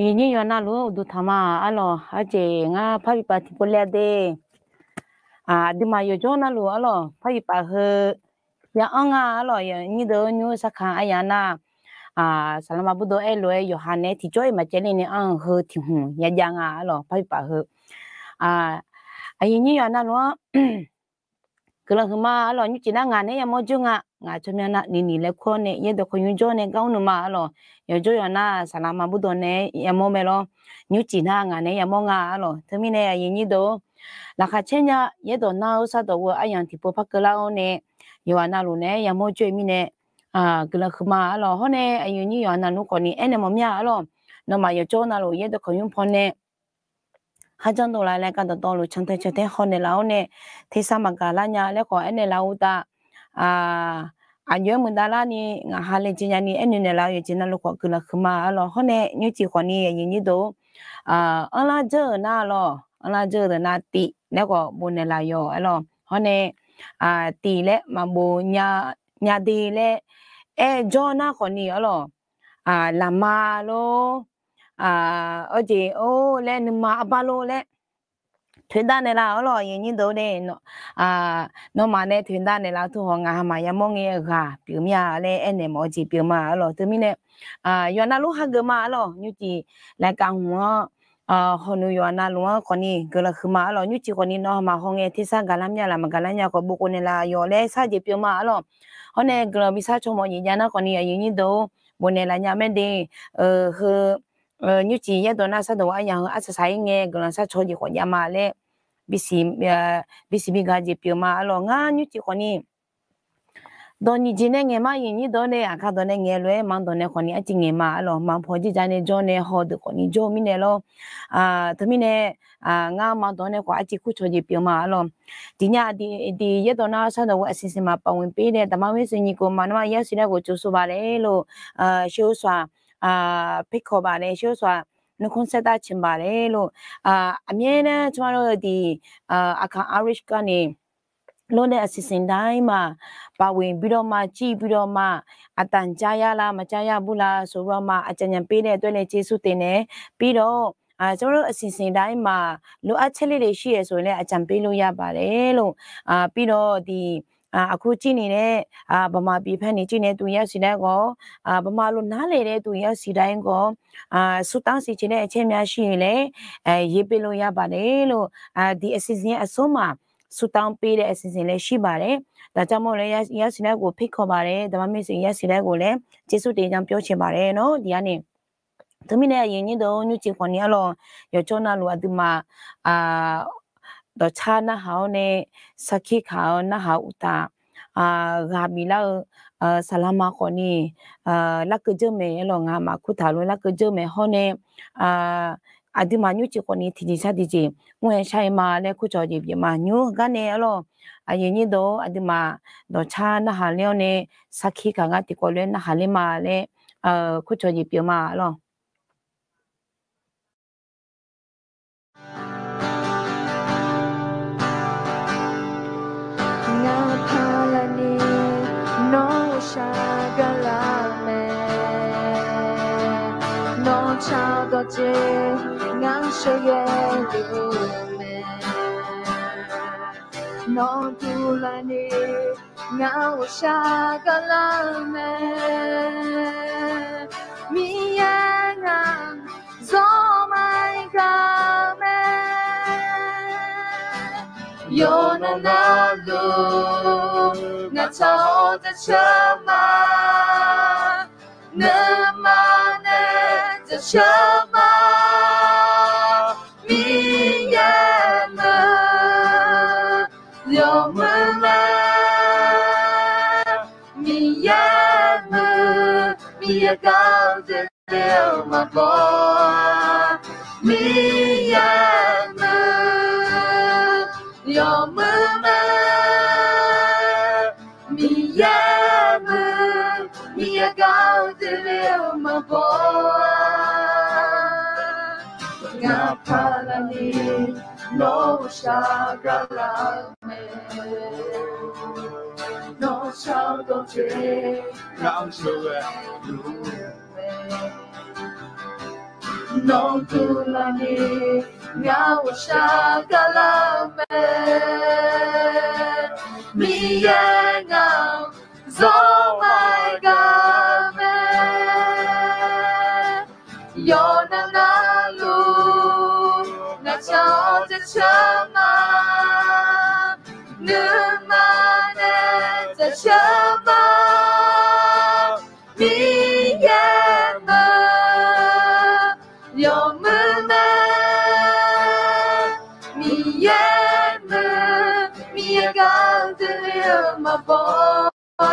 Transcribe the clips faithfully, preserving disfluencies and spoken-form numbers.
Aqyuif nyir yawqha navluf-anr uqduq taq ma arlawq. Arjeq ngar parbi paf tiqpov laer de. Aqduimaf yawqjawr navluf arlawq, parbi paf heu ya anr nga arlawq. Aqyuif nyir deuq-anr nymr sarkaq aryaq nar, saqlaqma burdov aerlof-aer yawqha naeq-aer tiqjawr-iq maqcaevni nae anr-eu heu tiq hmq yajav nga arlawq, parbi paf heu. Aqyuif nyir yawqha navluf-anr guiqlanq huiqma arlawq. Nymrcif nar ngaq naeq-aer yamawr jawr nga. Ngaq tsawrmyanr nar niniq laer kur-awr nae yaerdawq kawq nymr jawr nae gar mrnuiq ma arlawq. Yawqjawr yawqha nar saqlaqma burdov naeq-aer yamawr mae lawr. Nymrcif nar ngaq naeq-aer yamawr nga arlawq. Teumirnae aqyuif nyir deuq-or, laqkhaq caer nya yaerdawq nar-eu sar dawq ghoe aryamq tiqpov par keuvlar-awr nae, yawqha navluf naeq-aer yamawr jawr-eu mirnae guiqlanq huiqma arlawq. Hawr nae aqyuif nyir yawqha navluf khawfni aernaeq mawf mir-a arlawq. Nawmaf yawqjawr navluf yaerdawq kawq nymr paw nae kharjanr dovlaf laer gar dawqtawvluf cantae cantae haw naeqlaf-awr nae, tersar maqgaq lar nya laer khawf aernaeq laf-eu uqtaf, aqjox-aer muiqdav larni ngaq ha laejae nyani aernaeq naeqlaf-eu yawqjeq navluf khawf guiqlanq huiqma arlawq. Hawr nae nymrcif khawfni aqyuif nyir deuq-or, anrlar dzeur-euq nar lawq, anrlar dzeur-eu deuq nar tif laer khawf bof naeqlaf yawq arlawq. Hawr nae tif laer maqbof nya de laer aer jawr nar khawfni arlawq, laqma lor, arjeq-or laer nuima arbar lor laer toeqdav naeqlaf arlawq. Aqyuif nyir deuq-or de, nawmaf nae toeqdav naeqlaf-eu teu haw ngaq hamaf yamawr ngae ghaq pyeuf mir-a laer aernaeq mawf-eu jeq pyeuf ma arlawq. Teumirnae yawqha navluf hageuf ma arlawq. Nymrcif laer kav hmq-anr hawq nui yawqha navluf-anr khawfni guiqlanq huiqma arlawq. Nymrcif khawfni nawmaf hawngae tersar gaqlar mir-a laf maqgaqlar nya khawf bof khof naeqlaf yawq laer sar jeq pyeuf ma arlawq. Hawr nae guiqlanq bi sar caw mawf jeq jav nar khawfni aqyuif nyir deuq-or, bof naeqlaf nya mae de. Heu nymrcif yaerdawq nar sar dawq ghoe aryamq heu arsaq saq-ir ngae guiqlanq sar caw jeq khawf jav ma laer bisiq bigaq jeq pyeuf ma arlawq. Ngar nymrcif khawfni dawq nyiq jeq nae ngaeq ma. Aqyuif nyir deuq-or nae aqkar dawq nae ngaeq lof-aer maq dawq nae khawfni arciv ngaeq ma arlawq. Maq paw jirja nae jawr nae haw deuq khawfni jawr-eu mirnae lawr. Teumirnae ngar maq dawq nae khawf arciv kurcawq jeq pyeuf ma arlawq. Tiqnya aqdui yaerdawq nar sar dawq ghoe aqsiq siq maq paf ghoeq pir nae daqma maqsiq nyiq khof maq nawmaf yasiq laer ghof tsov sov baq laer lor. Sheursaq เพชร kawq baq laer sheursaq nuikhanr saertav ciq baq laer lor. Aqmyaer nae tsawrmyanr lor-eu tiq aqkaq อเมริกา ni lor nae aqsiq siq dav-ir ma. Paf ghoeq bi lawr ma, civ bi lawr ma. Aqtaf jar yar la maqjar yar bur la soq lawr ma. Aqcaf nyaf pir laer dawr laer เจสุ teq nae pir lawr. Tsawrmyanr lor aqsiq siq dav-ir ma. Lof-aer caer ler le shir-aer soq laer aqcaf pir lor yar baq laer lor. Pir lawr tiq aqkur cir ni laer baqma bi paer ni cir nae tuq yasiq dav-ir gawr, baqma lof nar le laer tuq yasiq dav-ir gawr, สุดท้าย siq ceq laer caer mya shir laer, yaer pir lor yar baq laer lor. Tiq aqsiq siq aqsur ma, สุดท้าย pir laer aqsiq siq laer shir baq laer. Daqcar mawr laer yasiq laer ghof เพชร kawq baq laer daqma maqsiq yasiq laer ghof laer เจสุ teq jan pyawr cae baq laer nawr tiq yar ni. Teumirnae aqyuif nyir deuq-or nymrcif khawfni arlawq, yawqjawr navluf aqduimaf dawqcar narhaq-awr nae sarkir kaq-eu narhaq-eu uqtaf, ghaq biflar-eu saqlaqma khawfni larkeuv dzeur mae arlawq. Ngaq maf kurtaq lof larkeuv dzeur mae hawr nae aqduimaf nymrcif khawfni tiqjeq sar tiqjeq mr-aer shar-ir ma laer kurcawq jeq pyeuf ma. Nymr heugar nae arlawq, aqyuif nyir deuq-or aqduimaf dawqcar narhaq ler-awr nae sarkir kaq ngar tiqkawv lof-aer narhaq ler ma laer kurcawq jeq pyeuf ma arlawq. Ngaq paqlaqni nawr ghovshaw garlar-eu mae. Nawr cardawq jeq ngaq sheuqghae luf-eu mae. Nawr duqlaqni ngaq ghovshaw garlar-eu mae. Miqyaer ngaq zawmai gar mae. Yawqnan navluf ngaq tsaq-awr jaceuq-eu ma. Nuima nae jaceuq-eu ma. Miqyaer muiq yawmuiq mae. Miqyaer muiq, Miqyaer gar-eu jeq le-eu maqbaw. Miqyaer muiq yawmuiq mae. Miqyaer muiq, Miqyaer gar-eu jeq le-eu maqbaw. Ngaq paqlaqni nawr ghovshaw garlar-eu mae. Nawr shardawq jeq ngaq sheuqghae luf-eu mae. Nawr guiqlanq ni ngaq-anr ghawqshaq gaqlar-eu mae. Miqyaer ngaq-anr zawr maqgaq mae. Yawqnan navluf ngaq tsaq-awr jaceuq ma. Nuima nae jaceuq ma. Miqyaer muiq yawmuiq mae. Miqyaer muiq, Miqyaer gaq-eu jeq le-eu maqbaw-a.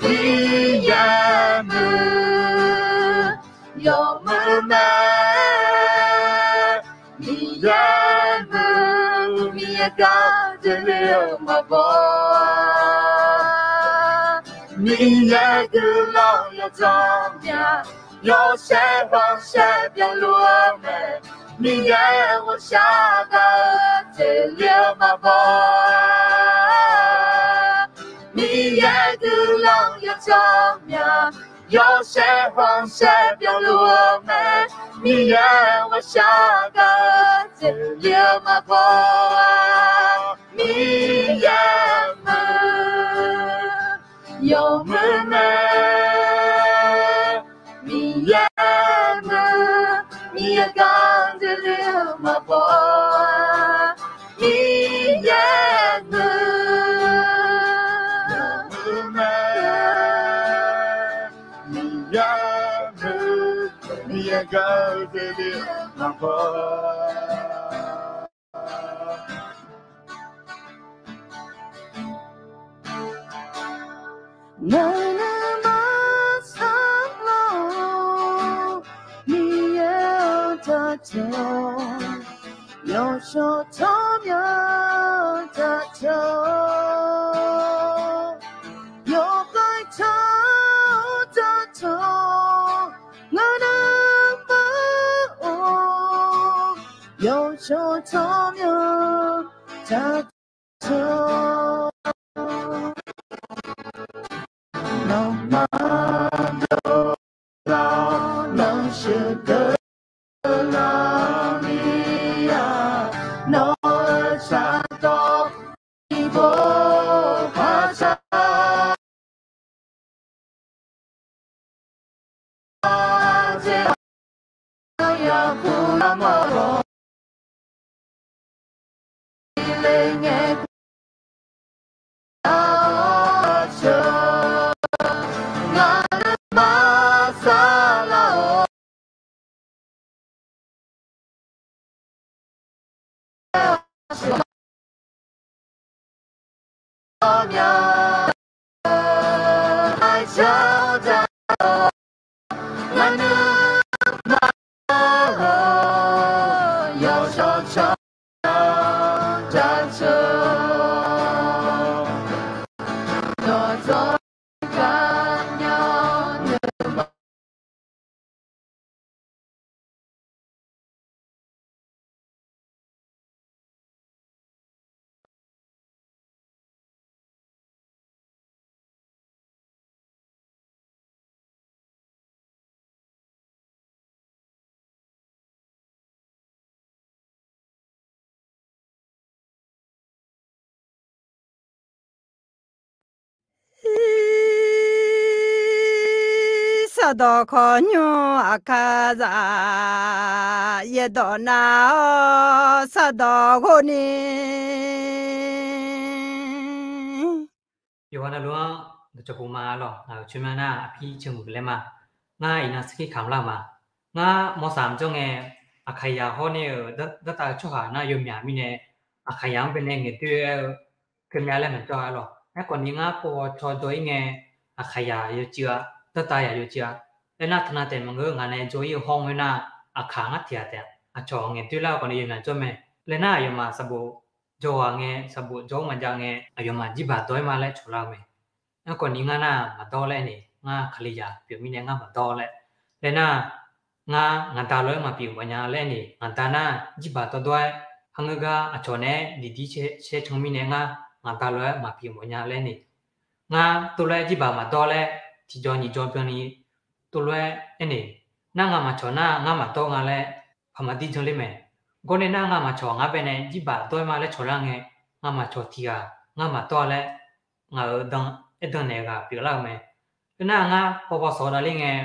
Miqyaer muiq yawmuiq mae. Miqyaer muiq, Miqyaer gaq-eu jeq le-eu maqbaw-a. Miqyaer guiqlanq yawdzanr mya, yawshaef khanqsaer byanluf-eu mae. Miqyaer ghawqshaq gaq-eu jeq le-eu maqbaw-a. Miqyaer guiqlanq yawdzanr mya, yawshaef khanqsaer byanluf-eu mae. Miqyaer ghawqshaq gaq-eu jeq le-eu maqbaw-a. Miqyaer muiq yawmuiq mae. Miqyaer muiq, Miqyaer gaq-eu jeq le-eu maqbaw-a. Miqyaer muiq yawmuiq mae. Miqyaer muiq, Miqyaer gaq-eu jeq le-eu maqbaw-a. Ngaq nuima saqlar-awr, Miqyaer-anr taqtaq-awr, yawshawr tsawrmyanr taqtaq-awr, yawqghaq taq-awr taqtaq-awr, ngaq nuima-or, yawshawr tsawrmyanr taqtaq-awr, nawmaf dawqlar-awr, nawq sheuqdeuq lar mir-a, nawq-eu shardawq tiqpov par shar Sardawq khawqnymr aqkar zaq, yaerdawq nar-awr sardawq ghov ni. Yawqha navluf-anr dawqcawq puq ma lawq. Ngaq-euq tsawrmyanr nar aqpir ceumuiq laer ma. Ngar iqnan sarkir kamq lar-eu ma. Ngar mawrsaq mqjawr ngae, Aqkaqyaq hawr nae-euq dartav-eu tsawrhaq nar yawmyaq mirnae, Aqkaqyaq-anr baenae ngaeqdoer-aer-eu, keuvmya laer maqjawr-a lawq. Aerkhawf ni ngar pov-awr caw jawr-ir ngae, Aqkaqyaq yawcuiv-a, dartav yaq yawcuiv-a. Aernar teunav taef maqngeur-eu ngaq nae jawr-ir-eu hawr-eu nar, Aqkaq ngar tiq ghaq taef-a. Aqcawq ngaeqdoer lar-eu khawf ni yawmyaq jawr mae. Laer nar aqyawfmaf sanqbof jawr ghaq ngae, sanqbof jawr-eu maqjav ngae, aqyawfmaf jirbaq dawr-aer ma laer cawqlar-eu mae. Aerkhawf ni ngar nar maqdawr laer ni, ngar Kalizaq pyeuf mirnae ngar maqdawr laer. Laer nar, ngar ngaqda lof-aer maqpyeuf mawfnya laer ni, ngaqda nar jirbaq dawrdawr-aer, kharngeur gar aqcawq naeq-aer diqdir caer caer can mirnae ngar ngaqda lof-aer maqpyeuf mawfnya laer ni, ngar tov lof-aer jirbaq maqdawr laer, tiqjaw nyiq jaw byanni tov lof-aer aerni, Nar ngamaf cawq nar ngar maqdawr nga laer paqma dir janr ler mae. Gawrnae nar ngamaf cawq ngar baenae jirbaq dawr-aer ma laer cawq lar ngae, ngamaf cawq tiq ghaq ngar maqdawr laer ngaq-euq dan aerdanq naeq ghaq pyeuflar-eu mae. Khoernar ngar pawpaw sawq davler ngae,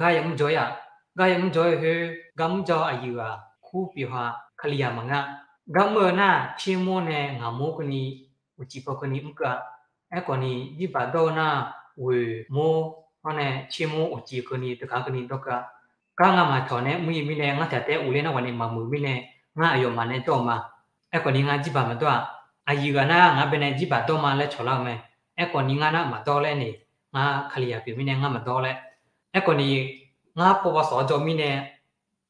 gar yamr jawr-ir-aq, gar yamr jawr-ir khoer gar mr jawr aqyuif ghaq kur pyeuf ha Kalizaq maqngeur. Gar mr-eu nar tsermawr nae ngaqmawr keuvni uqcif paw keuvni mr keuv-a. Aerkhawfni jirbaq dawr-eu nar ghoeq mawr-awr nae tsermawr uqcif keuvni teukhaq keuvni dawr keuv-a. Gar ngamaf cawq nae mr-ir mirnae ngar tiq ghaq taef-aer uvler nar ghawqni maqmuiq mirnae ngar aqyawfmaf nae dawr-eu ma. Aerkhawfni ngar jirbaq maqdawr-aq, aqyuif ghaq nar ngar baenae jirbaq dawr ma laer cawq lar-eu mae. Aerkhawfni ngar nar maqdawr laer ni, ngar Kalizaq pyeuf mirnae ngar maqdawr laer. Aerkhawfni ngar pawpaw sawq-awr jawr mirnae,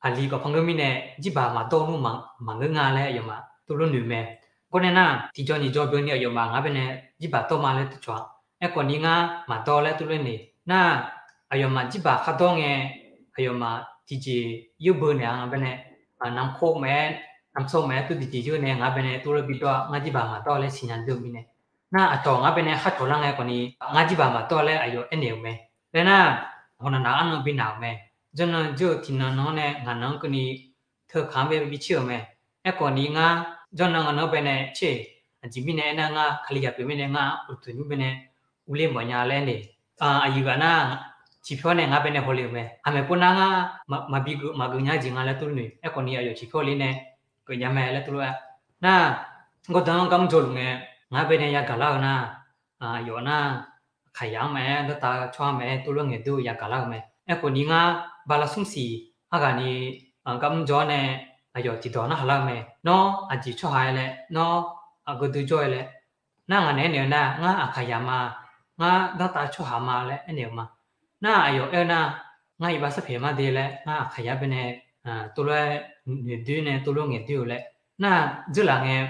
aqli khawf par ngeur mirnae jirbaq maqdawr nmr maqngeur nga laer aqyawfmaf tuvlof noeq mae. Gawrnae nar tiqjaw nyiq jaw byanni aqyawfmaf ngar baenae jirbaq dawr ma laer tuvcawq-a. Aerkhawfni ngar maqdawr laer tuvlof naeq nar, aqyawfmaf jirbaq khar dawr ngae, aqyawfmaf tiqjeq yeur beu naeq-a ngar baenae, namkhov maqaer, namtsov maqaer tov tiqjeq yeur nae ngar baenae tuvlof bidawr-a. Ngar jirbaq maqdawr laer siqnya deuq-eu mirnae, nar aqcawq ngar baenae khar cawq lar ngae khawfni ngar jirbaq maqdawr laer aqyawf aernaeq-euq mae. Laer nar, hawq naq naq arnan binaq-euq mae. Janrnan jir-eu tiqnan nan-anr nae ngaq nan-anr keuvni teu kaq-anr bae bi caer-euq mae. Aerkhawfni ngar janrnan ngaq nan-anr baenae caer-eq. Aqjeq mirnae aernar ngar Kalizaq pyeuf mirnae ngar uqduq nymr baenae uvler mawfnya laer nae, aqyuif ghaq nar tiqpyawr nae ngar baenae hawle-euq mae. Aqmaeq pov nar ngar maqbi geuf maqgeuf nya-eu jeq nga laer tuvlof noeq. Aerkhawfni aqyawf tiqpyawr ler nae geuf nya mae laer tuvlof-aer nar, gawrdanq-anr gar mr jawrluf ngae, ngar baenae yagaq lar-eu nar, aqyawf nar, aqkaqyaq-anr maqaer, dawrtav-eu tsawrhaq maqaer, tuvlof ngaeqdui-eu yagaq lar-eu mae. Aerkhawfni ngar bala smr siq arghaq ni gar mr jawr-awr nae aqyawf tiqdawq narhaq lar-eu mae. Nawr aqjeq tsawrhaq-aer laer, nawr aqgeu dui jawr-aer laer, nar ngaq naeq-aer naeq-eu nar, ngar aqkaqyaq ma, ngar dawrtav tsawrhaq ma laer aernaeq-euq ma. Nar aqyawf aer-eu nar, ngar iqbax sarpyaeq mar de laer, ngar aqkaqyaq baenae tuvlof-aer noeqdui nae tuvlof ngaeqdui-eu laer. Nar dzeurlaf ngae,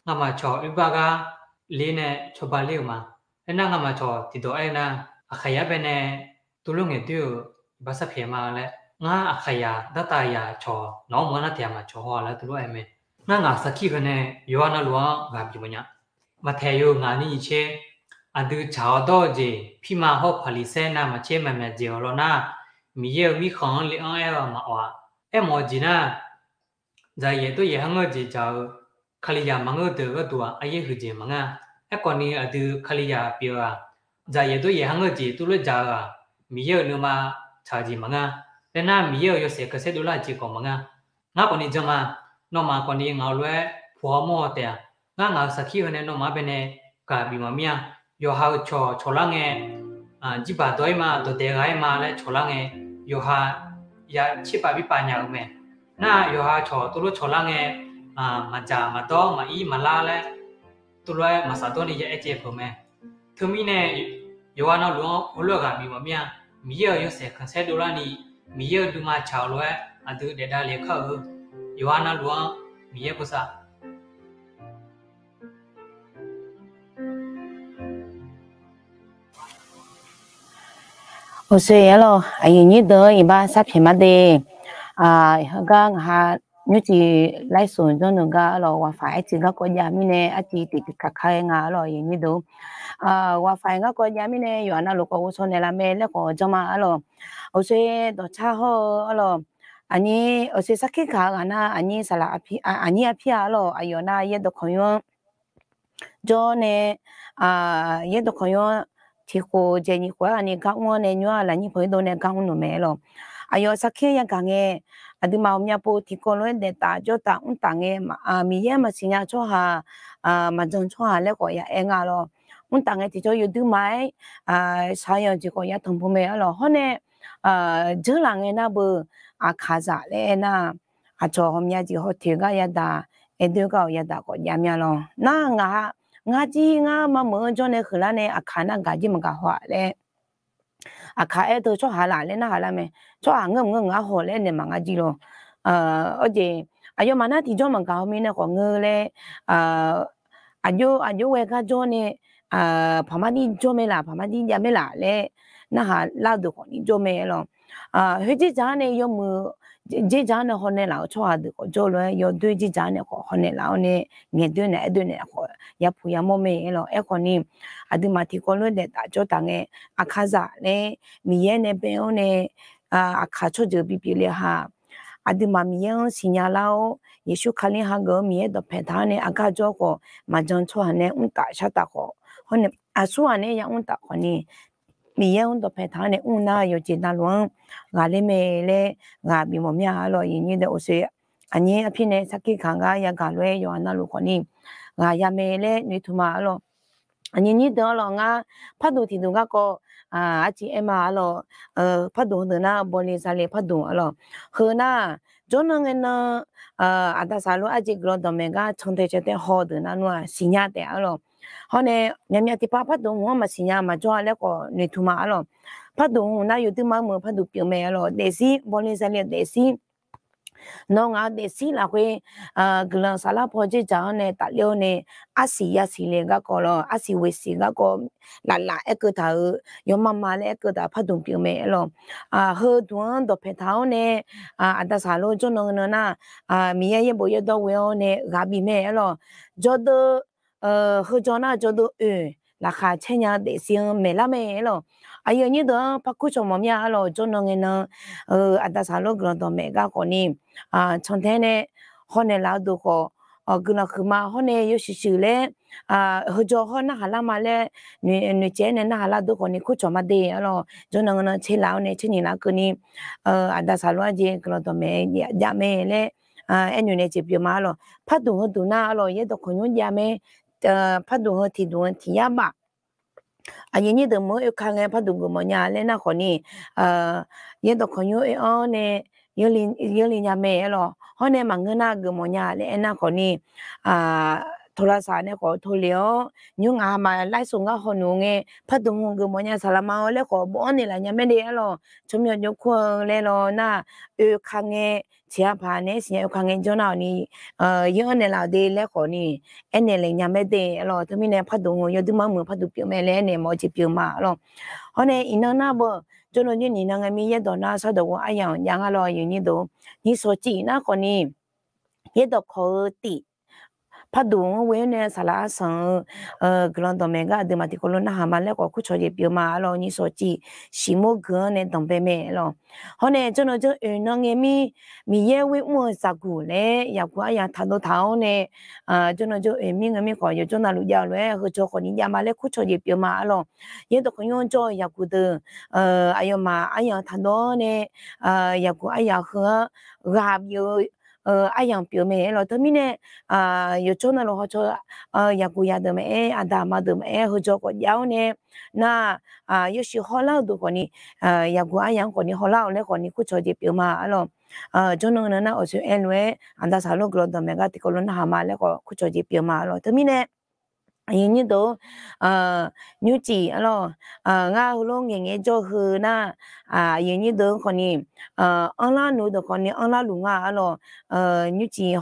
ngamaf cawq oerbar gar ler nae cawba ler-euq ma. Aernar ngamaf cawq tiqdawq aer-eu nar, aqkaqyaq baenae tuvlof ngaeqdui-euq iqbax sarpyaeq ma laer, ngar aqkaqyaq dawrtav yaq cawq nawq-anr maqanr nar tiq ghaq maqcawq haw laer tuvlof-aer mae. Ngar ngaq sarkir heu nae yawqha navluf-anr ghaq bif mawfnya. Maqtaeq yawhuiq ngaq nyiq tser, aqdui tsaq-awr dawr-eu jeq pirma hawr paqliqsaer navmaqtser maqmyaq dzaeq-awq law nar, Miqyaer-euq mirkhanq-anr le-anr aer-eu maqawf-a. Aermawf-eu jeq nar, dzaqyaef dawryaef kharngeur-eu jeq dzaq-eu Kalizaq maqngeur-eu deuq gharduq-aq, aryaer huiqdzaeq maqngeur-a. Aerkhawfni aqdui Kalizaq pyeuf-eu-aq, dzaqyaef dawryaef kharngeur-eu jeq tuvlof dzaq-eu-aq, Miqyaer-euq nuima tsaq-eu jeq maqngeur-a. Aernar Miqyaer-euq yawshaef khanqsaer dovlar-eu jeq khawf maqngeur-a. Ngar khawfni jan ma. Nawmaf khawfni ngaq-euq lof-aer puq-awr mawr-awr taef-a. Ngar ngaq-euq sarkir heu nae nawmaf-anr baenae ghaq bif maqmir-a. Yawqha-euq cawq cawqlar ngae, jirbaq dawq-ir ma, dawqdaeq ghaq-ir ma laer cawqlar ngae, yawqha ya tserpav birpav nya-eu mae. Nar yawqha cawq tuvlof cawqlar ngae, maqdzaq maqdawr maqir maqlar laer tuvlof-aer maqsaf dawr ni ya aer caev peuq mae. Teumirnae yawqha navluf-anr heulof-aer ghaq bif maqmir-a. Miqyaer-euq yawshaef khanqsaer dovlar ni, Miqyaer-euq nuima tsaq-euq lof-aer aqdui daef davle kar-eu. Yawqha navluf-anr Miqyaer bosav Uqshoe arlawq, aqyuif nyir deuq-anr iqbax sarpyaeq mar de. Heugar ngaq ha nymrcif laer soq janrneuq gar arlawq, waqfaq aerciv garkawv jav mirnae arciv tiqtiq kaq kar-aer nga arlawq, aqyuif nyir deuq. Waqfaq-iq garkawv jav mirnae yawqha navluf khawf ghovshaw naeqlaf mae laer khawf janr ma arlawq. Uqshoe dawqcar hawr-eu arlawq, aqnyir uqshoe sarkir kaq-eu ghaq nar, aqnyir saqlaq aqnyir arpir-a arlawq, aqyawf nar yaerdawq kawq nymr-anr jawr nae, yaerdawq kawq nymr-anr tiq khof jaeq nyiq khof-aer ghaq ni gar mr-anr nae nymr-aq lafnyir pawq-ir dov nae gar mr nmr mae arlawq. Aqyawf sarkir yagaq ngae, aqduimaf ghawqmya pov tiqkawv lof-aer daef taf jawr taf mr taf ngae, Miqyaer maqsiq nya-eu tsawrhaq, maqjan tsawrhaq laer khawf ya aer nga lawq. Mr taf ngae tiqjawr yawduir ma-aer shaqyanq jeq khawf ya tanq beu mae arlawq. Hawr nae jeurlaf ngae nar beu, aqkaqzaq laer aer nar, aqcawq ghawqmya jeq hawtoeq gar yadaq, aerdui gar-awq yadaq khawf jav mya lawq. Nar ngaq, ngar jir ngar mameuq-anr jawr nae huiqlar nae aqkaq nar gaq jir maqgaq haw-aq laer, aqkaq aer deuq tsawrhaq laf laer narhaq lar mae. Tsawrhaq ngeur maqngeur ngar haw laer naeq maqnga jir lawq. Awr jeq, aqyawfmaf nar tiqjawr maqgaq haw mirnae khawf ngeur laer, aqjox aqjox ghae gar jawr nae, paqmar dir jawr mae laf, paqmar dir jav mae laf laer narhaq lar deuq khawf ni jawr mae lawq. Khoer jirdzaq-anr nae yawmuiq jirdzaq-anr nae hawnaeq laf-eu tsawrhaq deuq khawf jawr lof-aer, yawdoer jirdzaq-anr nae khawf hawnaeq laf-awr nae, ngaeqdoer naeq aerdoer naeq khawf yapuq yamawr mae lawq. Aerkhawf ni, aqduimaf tiqkawv lof-aer daef taf jawr taf ngae, aqkaqzaq laer Miqyaer nae bae-awr nae aqkaq tsawrjeuq bipyeuf le-a haq. Aqduimaf Miqyaer-anr siqnya lar-awr, Yeqsur Kali hageuf-eu Miqyaer dawqpae taq-awr nae aqgar jawr khawf, maqjan tsawrhaq nae mr taf shar taf khawf, hawr nae aqsurghaq nae ya mr taf khawf ni, Miqyaer-anr dawqpae taq-awr nae mr nar yawqjeq navluf-anr ghaqler mae laer ghaq bif mawf mir-a arlawq. Aqnyir deuq uqshoe, aqnyir arpir nae sarkir kaq gar yagaq lof-aer yawqha navluf khawf ni ghaq ya mae laer noeqtmq ma arlawq. Aqnyir nyir deuq arlawq, ngar parduq tiqduq garkawv arciv aer ma arlawq. Parduq heudeuq nar bawle zale parduq arlawq. Heu nar, jawrnan ngae nan aqda saqlor arjeq guiqlanq dawqmaeq gar cantae caetae haw deuq nar nmr-aq siqnya taef arlawq. Hawr nae myavmyav tiqpav parduq hmq-anr maqsiqnya maqjawr-a laer khawf noeqtmq ma arlawq. Parduq hmq nar yawduirma meuq parduq pyeuf mae arlawq. Daefzir bawle zale daefzir nawr ngaq-eu daefzir lafkhoer guiqlanq saflar paw dzerdzaq-anr nae tafler-awr nae, arsiq yasiq le garkawv lawr, arsiq ghoeqsiq garkawv laflaf aerkeuv taq-euq, yawmama laer aerkeuv taq parduq pyeuf mae arlawq. Heuduq-anr dawqpae taq-awr nae aqda saqlor jawrnan nan nar, Miqyaer yaerbof yaerdawr ghoe-awr nae ghaq bif mae arlawq. Jawrdeuv, heu jawr nar jawrdeuv oeq laqkhaq caer nya-eu daefzir-anr maeqlar mae arlawq. Aqyuif aqnyir deuq-anr par kurcawq mawf mir-a arlawq. Jawrnan ngae nan aqda saqlor guiqlanq dawqmaeq gar khawf ni cantae nae hawnaeq laf-eu deuq khawf, guiqlanq huiqma hawr nae yawshuif shuif laer, heu jawr hawr narhaq lar ma laer noeqcaev-aer nae narhaq lar deuq khawf ni kurcawq ma de arlawq. Jawrnan ngae nan caer laf-awr nae caer nyiq laf keuvni aqda saqlor arjeq guiqlanq dawqmaeq jav mae laer aernoeq nae jeq pyeuf ma arlawq. Parduq heuduq nar arlawq, yaerdawq kawqnymr jav mae. Parduq heu tiqduq-eu tiq yar baf. Aqyuif nyir deuq meuq-anr oeka ngae parduq geufmawf nya laer nar khawf ni, yaerdawq kawqnymr oe-awr nae yeurli nya mae arlawq. Hawr nae maqngeur nar geufmawf nya laer aernar khawf ni, tawqlaqsaq nae khawf tawqle-awr nymr ngaq haqmaf laer sawq ngar hawnuq ngae parduq hmq geufmawf nya saqlaqma-awr laer khawf bof-anr naeqlaf nya mae de arlawq. Tsawrmyanr jawrkur-eu laer lawr nar, oeka ngae tiq yar paq nae-aer siqnya oeka ngae jawr nar-awq ni, yeur-anr naeqlaf-awq de laer khawf ni aernaeq le nya mae de arlawq. Teumirnae parduq hmq yawduirma meuq parduq pyeuf mae laer aernaeq mawf-eu jeq pyeuf ma arlawq. Hawr nae iqnan nar beu, jawrnan nymr nyiq nan ngae mir yaerdawq nar sardawq ghoe aryamq jav ngar lawr aqyuif nyir deuq, nyiq shawq cif nar khawf ni yaerdawq kawq-eu tif parduq-anr ghoe-awr nae saqlaq arsanq-eu guiqlanq dawqmaeq gar aqduimaf tiqkawv lof narhaq ma laer khawf kurcawq jeq pyeuf ma arlawq. Nyiq shawq cif siqmor gui-anr nae danqbae mae arlawq. Hawr nae jawrnan jawr oeq nan ngae mir Miqyaer ghoe mr-eu zaqguq laer yaqguq aryamq taqdov taq-awr nae, jawrnan jawr oeq mir ngae mir khawf yawjawr navluf jav-eu lof-aer heu jawr khawf ni jav ma laer kurcawq jeq pyeuf ma arlawq. Yaerdawq kawqnymr jawr-eu yaqguq deuq, aqyawfmaf aryamq taqdov-awr nae yaqguq aryamq heu-anr ghaq bif-eu aryamq pyeuf mae arlawq. Teumirnae yawjawr navluf hawcaw yaqguq yadeuq maqaer, aqda aqma deuq maqaer, heu jawr khawf jav-awr nae nar, yawshuif hawlar-eu deuq khawf ni, yaqguq aryamq-anr khawf ni hawlar-awq laer khawf ni kurcawq jeq pyeuf ma arlawq. Jawrnan nan nar awqsoer aer lof-aer aqda saqlor guiqlanq dawqmaeq gar tiqkawv lof narhaq ma laer khawf kurcawq jeq pyeuf ma arlawq. Teumirnae aqyuif nyir deuq, nymrcif arlawq, ngar heulof ngaeqngae jawr-eu heu nar, aqyuif nyir deuq khawf ni, anrlar nuf deuq khawf ni anrlar luf nga arlawq. Nymrcif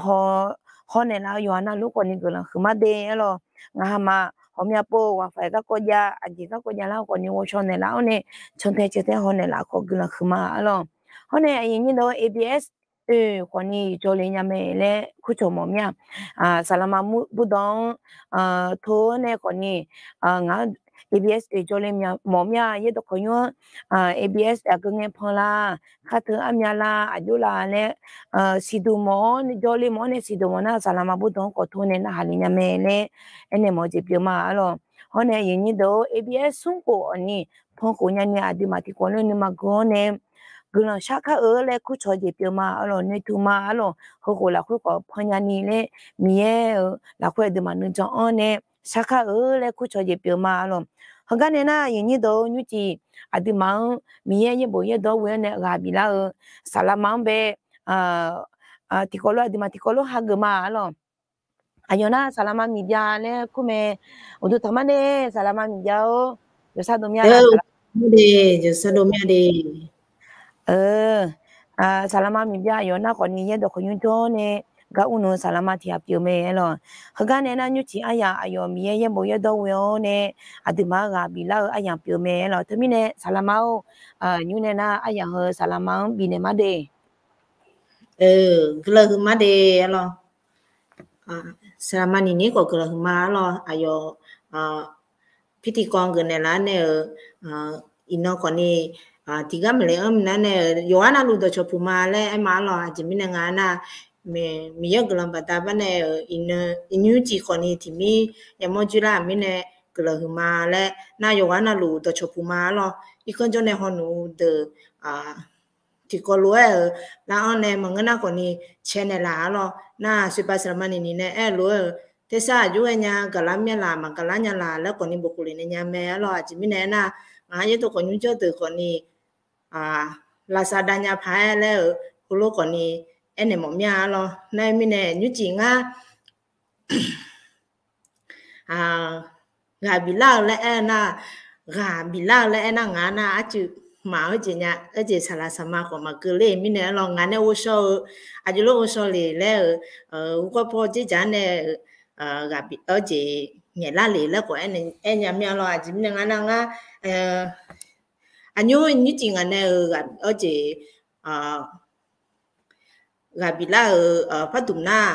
hawnaeq laf-eu yawqha navluf khawf ni guiqlanq huiqma de arlawq. Ngaq haqmaf ghawqmya pov-eu ghaqfaiq garkawv jav, aqjeq garkawv jav lar khawf ni ghovshaw naeqlaf-awr nae cantae caetae hawnaeq laf khawf guiqlanq huiqma arlawq. Hawr nae aqyuif nyir deuq A B S oe khawf ni jawrle nya mae laer kurcawq mawf mir-a. Saqlaqma burdanq-anr tor-awr nae khawf ni, ngaq-anr A B S oe jawrle mawf mir-a. Yaerdawq kawqnymr-anr A B S aqgeu ngae pan la, kharteu armyav la, aqjox la laer siqduq mawf-awr jawrle mawf-awr nae siqduq mawf nar saqlaqma burdanq-anr khawf tor nae narhaq le nya mae laer aernaeq mawf-eu jeq pyeuf ma arlawq. Hawr nae aqyuif nyir deuq-or, A B S smr khof awq ni pan khof nyani aqduimaf tiqkawv lof nuima gui-awr nae guiqlanq shar kar-eu laer kurcawq jeq pyeuf ma arlawq. Noeqtmq ma arlawq. Heukhof lafkhoer khawf pan nyani laer Miqyaer-euq lafkhoer aqduimaf nuijan-anr nae shar kar-eu laer kurcawq jeq pyeuf ma arlawq. Heugar nae nar aqyuif nyir deuq-or, nymrcif aqduimaf-anr Miqyaer yaerbof yaerdawr ghoe-awr nae ghaq biflar-eu saqlaqma-anr bae tiqkawv lof aqduimaf tiqkawv lof hageuf ma arlawq. Aqyawf nar saqlaqma miqbya laer kur mae. Uqduq taqmar de, saqlaqma miqbya-or, yawsar dov mya de, yawsar dov mya de. Saqlaqma miqbya aqyawf nar khawf ni yaerdawq kawqnymr jawr nae gar ur nmr-eu saqlaqma tiq ghaq pyeuf mae arlawq. Heugar nae nar nymrcif aryaq aqyawf Miqyaer yaerbof yaerdawr ghoe-awr nae aqduimaf-anr ghaq biflar-eu aryaq pyeuf mae arlawq. Teumirnae saqlaqma-or, nymr nae nar aryaq heu saqlaqma-anr bifnaeq mar de. Guiqlanq huiqma de arlawq. Saqlaqma niqnir khawf guiqlanq huiqma arlawq. Aqyawf pirtiqkawv geufnaeq laf-aer nae-euq iqnan khawf ni tiqgar maqle-anr minav nae-euq yawqghaq navluf dawqcawq puq ma laer aer ma-ar lawq. Aqjeq mirnae nga aernar, Miqyaer guiqlanq baqda bar nae-euq iqnymr tiq khawfni tiqmir yamawr joerlar-euq mirnae guiqlanq huiqma laer nar, yawqghaq navluf dawqcawq puq ma-ar lawq. Irkanr jawr nae hawnuq deuq tiqkawv lof-aer-euq lar-anr nae maqngeur nar khawfni cae naeqlaf-ar lawq. Nar, soeqbaq saqlaqma niqniq nae aer-eu lof-aer-euq tersar aqjox ghae nya gaqlar myav laf maqgaqlar nya laf laer khawfni bofkhof lef nae nya mae-ar lawq. Aqjeq mirnae aernar, ngaq-anr yaerdawq khawqnymr jawrdeuq khawfni lavsav dav nya paq-aer laer-euq heulof khawfni aernaeq mawf myav-ar lawq. Nar-eu mirnae nymrcif ngar ghaq biflar-eu laer aer nar, ghaq biflar-eu laer aer nar ngaq nar arcuiv maq-eu jeq nya, aerjeq saqlaq saqma khawf maqkeuv ler-eu mirnae-ar lawq. Ngaq nae ghovshaw-eu aqjox lof ghovshaw le laer-euq, uvkawr paw dzerdzaq-anr nae-euq ghaq bif-eu jeq ngaeqlar le laer khawf aernya myav-ar lawq. Aqjeq mirnae ngar nar ngar aqnymr nymrcif ngaq nae-euq ghaq-eu jeq ghaq biflar-euq pardmq nar,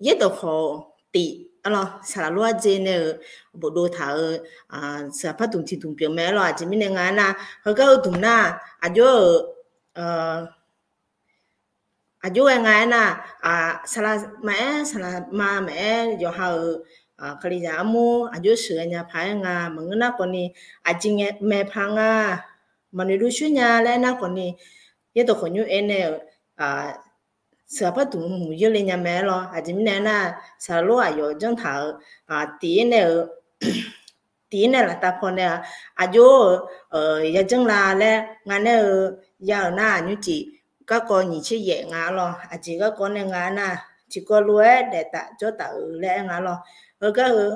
yaerdawq khawf tif-ar lawq. Saqlaq lof-aer dzae nae-euq bofdov taq-euq saqlaq pardmq tiqdmq pyeuf mae-ar lawq. Aqjeq mirnae nga aernar, heugar-eu dmq nar aqjox-euq aqjox ghae nga aernar, saqlaq maqaer saqlaqma maqaer yawqha-euq kalizaq armur aqjox sheuqghae nya paq-aer nga. Maqngeur nar khawfni aqjeq ngae mae paq nga. Maqnoeq dov shoer nya laer aernar khawfni yaerdawq khawqnymr aer nae-euq saqlaq pardmq muiq yeurle nya mae-ar lawq. Aqjeq mirnae aernar, saqlaq lof aqyawf janr taq-euq tiq-ir nae-euq tiq-ir nae laftav paw nae-a aqjox-euq yajanr la laer nga nae-eu ya-euq nar, aqnymrcif garkawv nyiq tser yaef nga-ar lawq. Aqjeq garkawv nae nga aernar, tiqkawv lof-aer daef taf jawr taf-euq laer aer nga-ar lawq. Heugar-eu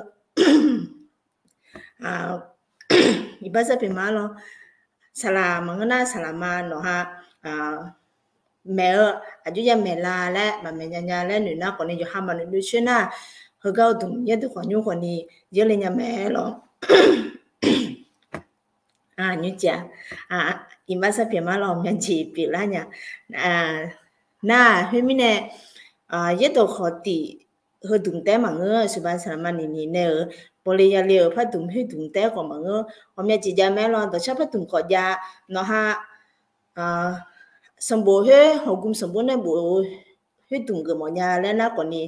iqbax sar pyeuf ma-ar lawq. Saqlaq maqngeur nar saqlaqma nawqha maeq-eu aqjox ya maeq la laer maqmaeq nya nya laer noeq nar khawfni yawqha maqnoeq dov shoer nar, heugar-eu dmq yaerdawq khawqnymr khawfni yeurle nya mae-ar lawq. Nymrcif-a, iqbax sar pyeuf ma-ar lawq, myav jeq pyeuflar nya. Nar, khoermirnae yaerdawq khawf tif heudmq taef-aer maqngeur, aqsuiba saqlaqma niqniq nae-euq bawle yale-euq pardmq khoerdmq taef-aer khawf maqngeur, ghawqmya jeq jav mae-ar lawq. Dawqshar pardmq khawf jav, nawqha sanqbof khoer hawqgmq sanqbof nae bof-eu khoerdmq geufmawf nya laer nar khawfni,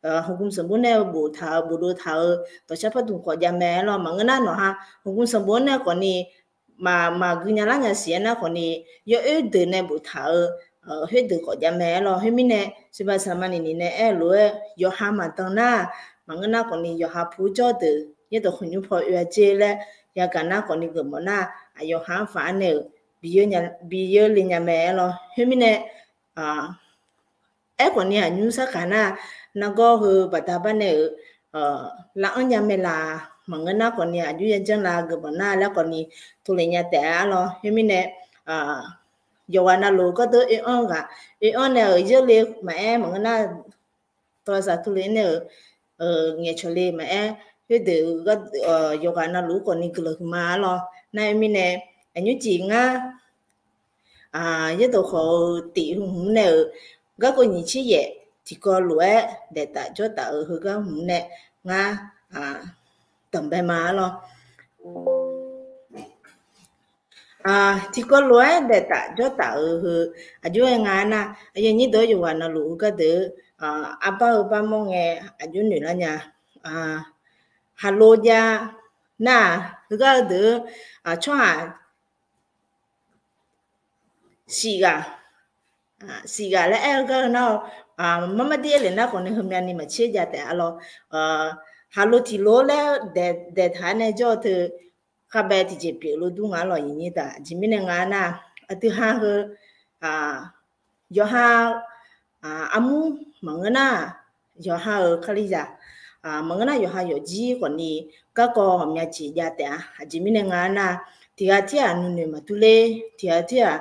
hawqgmq sanqbof nae boftaq-euq bofdov taq-euq dawqshar pardmq khawf jav mae-ar lawq. Maqngeur nar nawqha hawqgmq sanqbof nae khawfni maq, maqgui nya lar nya siq-aer nar khawfni, yawoer deuq nae boftaq-euq khoerdeuq khawf jav mae-ar lawq. Khoermirnae aqsuiba saqlaqma niqniq nae aer-eu lof-aer yawqha maqdan nar, maqngeur nar khawfni yawqha pu jawr deuq yaerdawq khawqnymr paw oe-a jer laer yagaq nar khawfni geufmawf nar, aqyawf ha-anr faq-ar nae-euq bi yeurle nya mae-ar lawq. Khoermirnae aerkhawfni aqnymr sarkaq nar, nargawr heu baqda bar nae-euq lar-anr nya mae laq, maqngeur nar khawfni aqjox yajanr la geufmawf nar laer khawfni tuvle nya taef-ar lawq. Khoermirnae yawqghaq navluf gawrdeuv oe-anr ghaq oe-anr nae-euq yeurle maqaer, maqngeur nar tawqzaq tuvle nae-euq ngaeqcawq le maqaer, khoerdeuq yawqghaq navluf-anr khawfni guiqlanq huiqma-ar lawq. Nar-eu mirnae aqnymr jeq ngar yaerdawq khawf-eu tif heu hmq nae-euq garkawv nyiq tser yaef tiqkawv lof-aer daeftaf jawrtaf-euq heugar hmq nae ngar danqbae ma-ar lawq. Tiqkawv lof-aer daeftaf jawrtaf-euq heu aqjox-aer nga-aer nar, aqyuif aqnyir deuq-anr yawqghaq navluf heugar deuq-eu arbar-eu barmawr ngae aqjox noeq lar nya. Haqlo jav nar-aq, heugar-eu deuq-eu tsawrhaq siq ghaq, siq ghaq laer aer-eu gar-eu nar-awr, marmar dir aer lef nar khawfni heumyavni maqtser jav taef-a lawr. Haqlo tiqlo laer daeqtaq-aer nae jawr-eu teu khavbae tiqjeq pyeuf lo dur nga-ar lawq. Aqjeq mirnae nga-aer nar, aqdui ha heu yawqha armur maqngeur nar, yawqha-euq kalizaq maqngeur nar, yawqha yawqjir khawfni garkawv ghawqmya jeq jav taef-a. Aqjeq mirnae nga-aer nar, tiq ghaq tir-aq nuinoeq maqdur ler, tiq ghaq tir-aq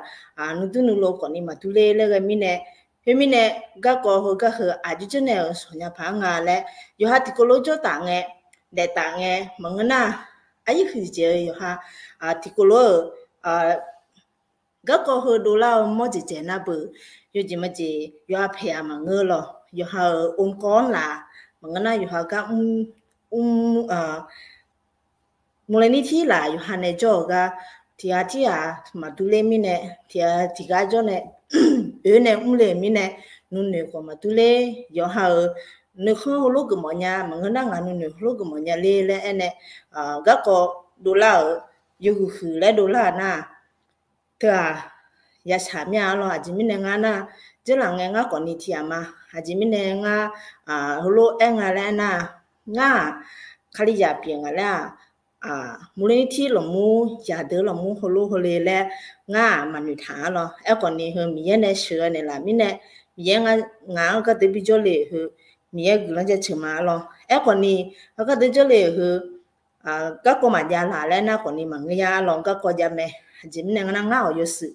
nuidur nuilov khawfni maqdur ler laer ghae mirnae, khoermirnae garkawv heugar heu aqjox janr nae-euq shawq nya paq-aer nga laer, yawqha tiqkawv lof jawrtaf ngae, daeftaf ngae maqngeur nar, aqyuif huiqdzaeq-eu yawqha tiqkawv lof-euq garkawv heu dovlar-eu mawr dzaeqdzaeq nar beuq, yawjeq majeq yawqha paeq-aq maqngeur lawq. Yawqha-euq omkawv-anr laf maqngeur nar, yawqha gar mr mrlae nir tir laf yawqha nae jawr-euq gar tiqghaq tirghaq maqdur ler mirnae, tiqghaq tiqgar jawr nae oe nae mrle-euq mirnae, nuinoeq khawf maqdur ler. Yawqha-euq nuikhanr heulof geufmawf nya, maqngeur nar ngaq nuinoeq heulof geufmawf nya ler laer aernae, garkawv dovlar-euq yawhuiq huiq laer dovlar-euq nar, teu-aq, yashaq mir-a lawr. Aqjeq mirnae ngar nar, dzeurlaf ngae ngar khawfni tiqghaq ma. Aqjeq mirnae ngar heulof aer nga laer aernar, ngar-aq, Kalizaq pyeuf nga laer-aq, muqlirtir lafmur, yaqdeuq lafmur heulof heule laer ngar-aq maqnoeq taq-a lawr. Aerkhawfni heu Miqyaer nae sheuqghae naeqlaf mirnae, Miqyaer ngaq-anr gardeuq bijawr le-euq heu, Miqyaer guiqlanq jaceuq ma-a lawr. Aerkhawfni heu gardeuq jawrle-euq heu, garkawv maqjav laq laer nar khawfni maqngeur ya-a lawr, garkawv jav mae. Aqjeq mirnae ngar nar, ngar khawf yawshuif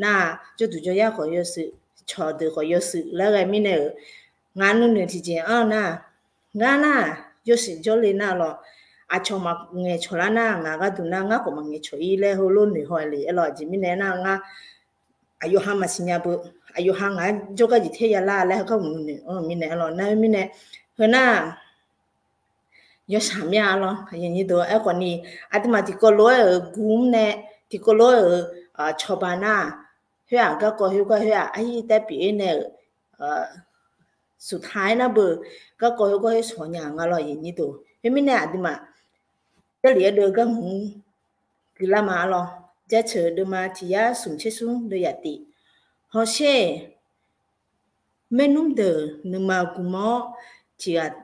nar, jawrduq jawryar khawf yawshuif, cawqdeuq khawf yawshuif laer ghae mirnae-euq, ngaq nuinoeq tiqjeq-anr nar, ngar nar, yawshuif jawrle nar lawr, aqcawq maqngaeq cawq lar nar, ngaq gharduq nar ngar khawf maqngaeq cawq-ir laer heulof noeq haw le-aer lawr. Aqjeq mirnae nar ngar, aqyawf ha maqsiq nya beu, aqyawf ha ngaq-anr jawrgar jeq ter ya lar laer heugar mq noeq-anr mirnae-a lawr. Nar-eu mirnae, heu nar yawshaq mir-a lawr. Aerkhawfni, aqduimaf tiqkawv lof-aer-euq guvmr nae, tiqkawv lof-aer-euq cawba nar, khoer-aq garkawv khoergar khoer-aq arhir taer pyeuf-ir nae-euq, suqtaq-aer nar beu, garkawv khoergar khoer shawq nya nga lawr. Khoermirnae aqduimaf Jarlif ardeuv-eu garhmq-anr guiqlar ma-a lawr. Jaceuq deuvma tiq yar smq tser smr deuv yaf tif. Hawsher, maernmr deuq nuima gmq-awr, tiq ghaq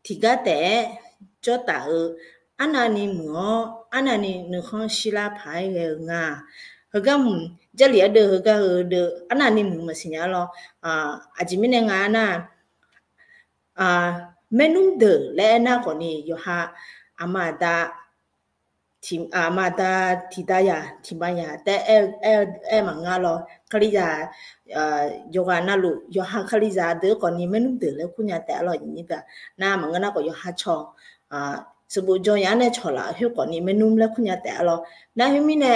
tiqgar taef-aer jawr taf-eu, arnavni muiq-awr arnavni nuikhanr shirlar paq-aer ghae-eu nga. Heugar mq, Jarlif ardeuv heugar heu deuv arnavni muiq maqsiq nya-a lawr. Aqjeq mirnae nga nar, maernmr deuq laer aernar khawfni yawqha aqma aqda, aqma aqda tiqda yaq tiqma yaq taef-aer aer maqnga lawr. Kalizaq yawqghaq navluf yawqha Kalizaq deuq-aer khawfni maernmr deuq laer kur nya taef-a lawr. Nar maqngeur nar khawf yawqha cawq, sanqbof jawr yaf-anr nae cawq laf khoer khawfni maernmr laer kur nya taef-a lawr. Nar khoermirnae,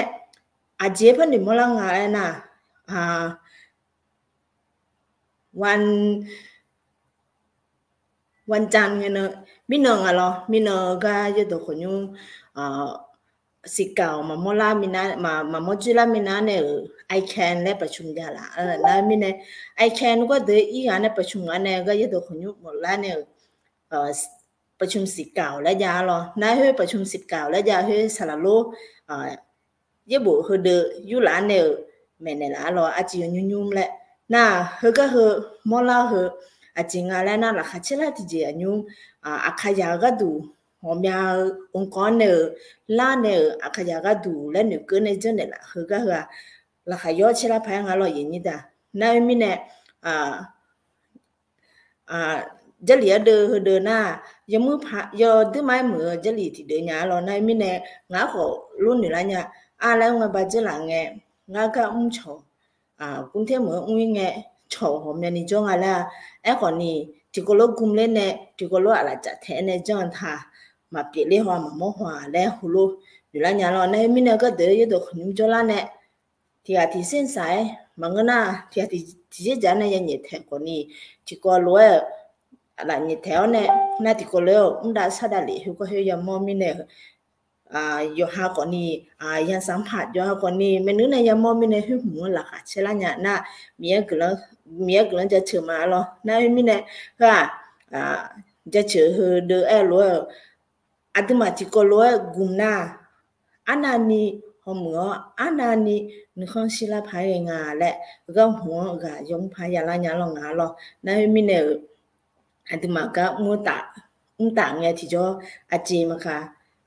aqjeq-aer par noeqmawr lar nga aernar, wan, wan jan ngae na, mirnan nga lawr, mirnan-eu gar yaerdawq khawqnymr, siqkaq-awq maqmawr lar mirna, maqmawr dzoerlar mirnae nae-euq, ICANN laer ประชุม jav laf. Nar mirnae, ICANN gardeuq-eu ir ghaq nae ประชุม ghaq nae gar yaerdawq khawqnymr mawflar nae-euq, ประชุม สิบเก้า laer jav-a lawr. Nar khoer ประชุม สิบเก้า laer jav khoer saqlaq lor, yaerbof heudeuq yurlaf-anr nae-euq maeqnaeq laf-a lawr, arciv yawnymr nymr laer. Nar heugar heu mawrlar heu aqjeq nga laer nar, laqkhaq caer lar tiqjeq aqnymr, Aqkaqzaq-eu gharduq ghawqmya-eu องค์กร-anr nae-euq, lar nae-euq Aqkaqzaq gharduq laer noeqkeuv nae janrnaeq laf heugar heu-aq, laqkhaq yawr caer lar paq-aer nga lawr. Nar khoermirnae, Jarlif ardeuv heudeuq nar, yawmuir paq yawduir ma-aer muiq-eu Jarlif tiqdeuv nya-a lawr. Nar khoermirnae, ngaq-anr khawf lor noeq lar nya-a laer ngae ba dzeurlaf ngae, ngar gar mrcawq, กรุงเทพ meuq-anr mr-ir ngae, cawq ghawqmyani jawr nga laer-a. Aerkhawfni, tiqkawv lof gmr ler nae tiqkawv lof aqlaf caf taeq-aer nae janr-eu taq, maqpyeuf ler haw-a maqmawr haw-a laer heulof noeq lar nya lawr. Nar khoermirnae, gardeuq yaerdawq khawqnymr jawrlar nae, tiqghaq tiqsar saq-aer maqngeur nar, tiqghaq tiqjeq dzaq-aer nae yanyaef taeq khawfni, tiqkawv lof-aer-euq aqlaf nyaef taeq-awr nae, nar tiqkawv lof-aer-euq mr dav sar dav lef heugar khoer yamawr mirnae-euq, yawqha khawfni, yasaq paq yawqha khawfni maeqnui nae yamawr mirnae khoer hmq-anr laqkhaq caer lar nya nar, Miqyaer guiqlanq jaceuq ma lawr. Nar khoermirnae, heu-aq, jaceuq heudeuq aer-eu lof-aer-euq, aqduimaf tiqkawv lof-aer gmr nar, arnavni hawmuiq-awr arnavni nuikhanr shirlar paq-aer ghae nga laer, heugar hmq-anr ghaq yawmr paq yalar nya lawr nga lawr. Nar khoermirnae-euq, aqduimaf gar mr taf ngae tiqjawr, aqjeq maqkaq,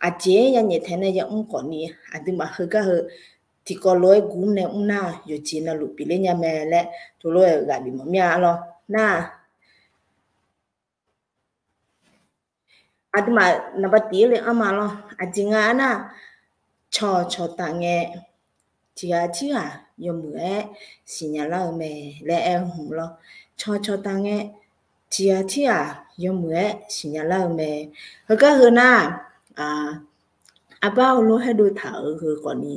aqjeq-aer yanyaef taeq nae yamr khawfni, aqduimaf heugar heu tiqkawv lof-aer gmr nae mr nar, yawqjeq navluf pyeufler nya mae laer, tov lof-aer ghaq bif mawf mir-a lawr. Nar, aqduimaf naqba tiq-ir le anr ma lawr. Aqjeq nga aernar, cawq cawqtaf ngae, tiqghaq tirghaq yawmuiq-aer siqnya lar-eu mae laer aer-eu hmq lawr. Cawq cawqtaf ngae, tiqghaq tirghaq yawmuiq-aer siqnya lar-eu mae. Heugar heu nar, arbar heulof-aer dov taq-euq heu khawfni,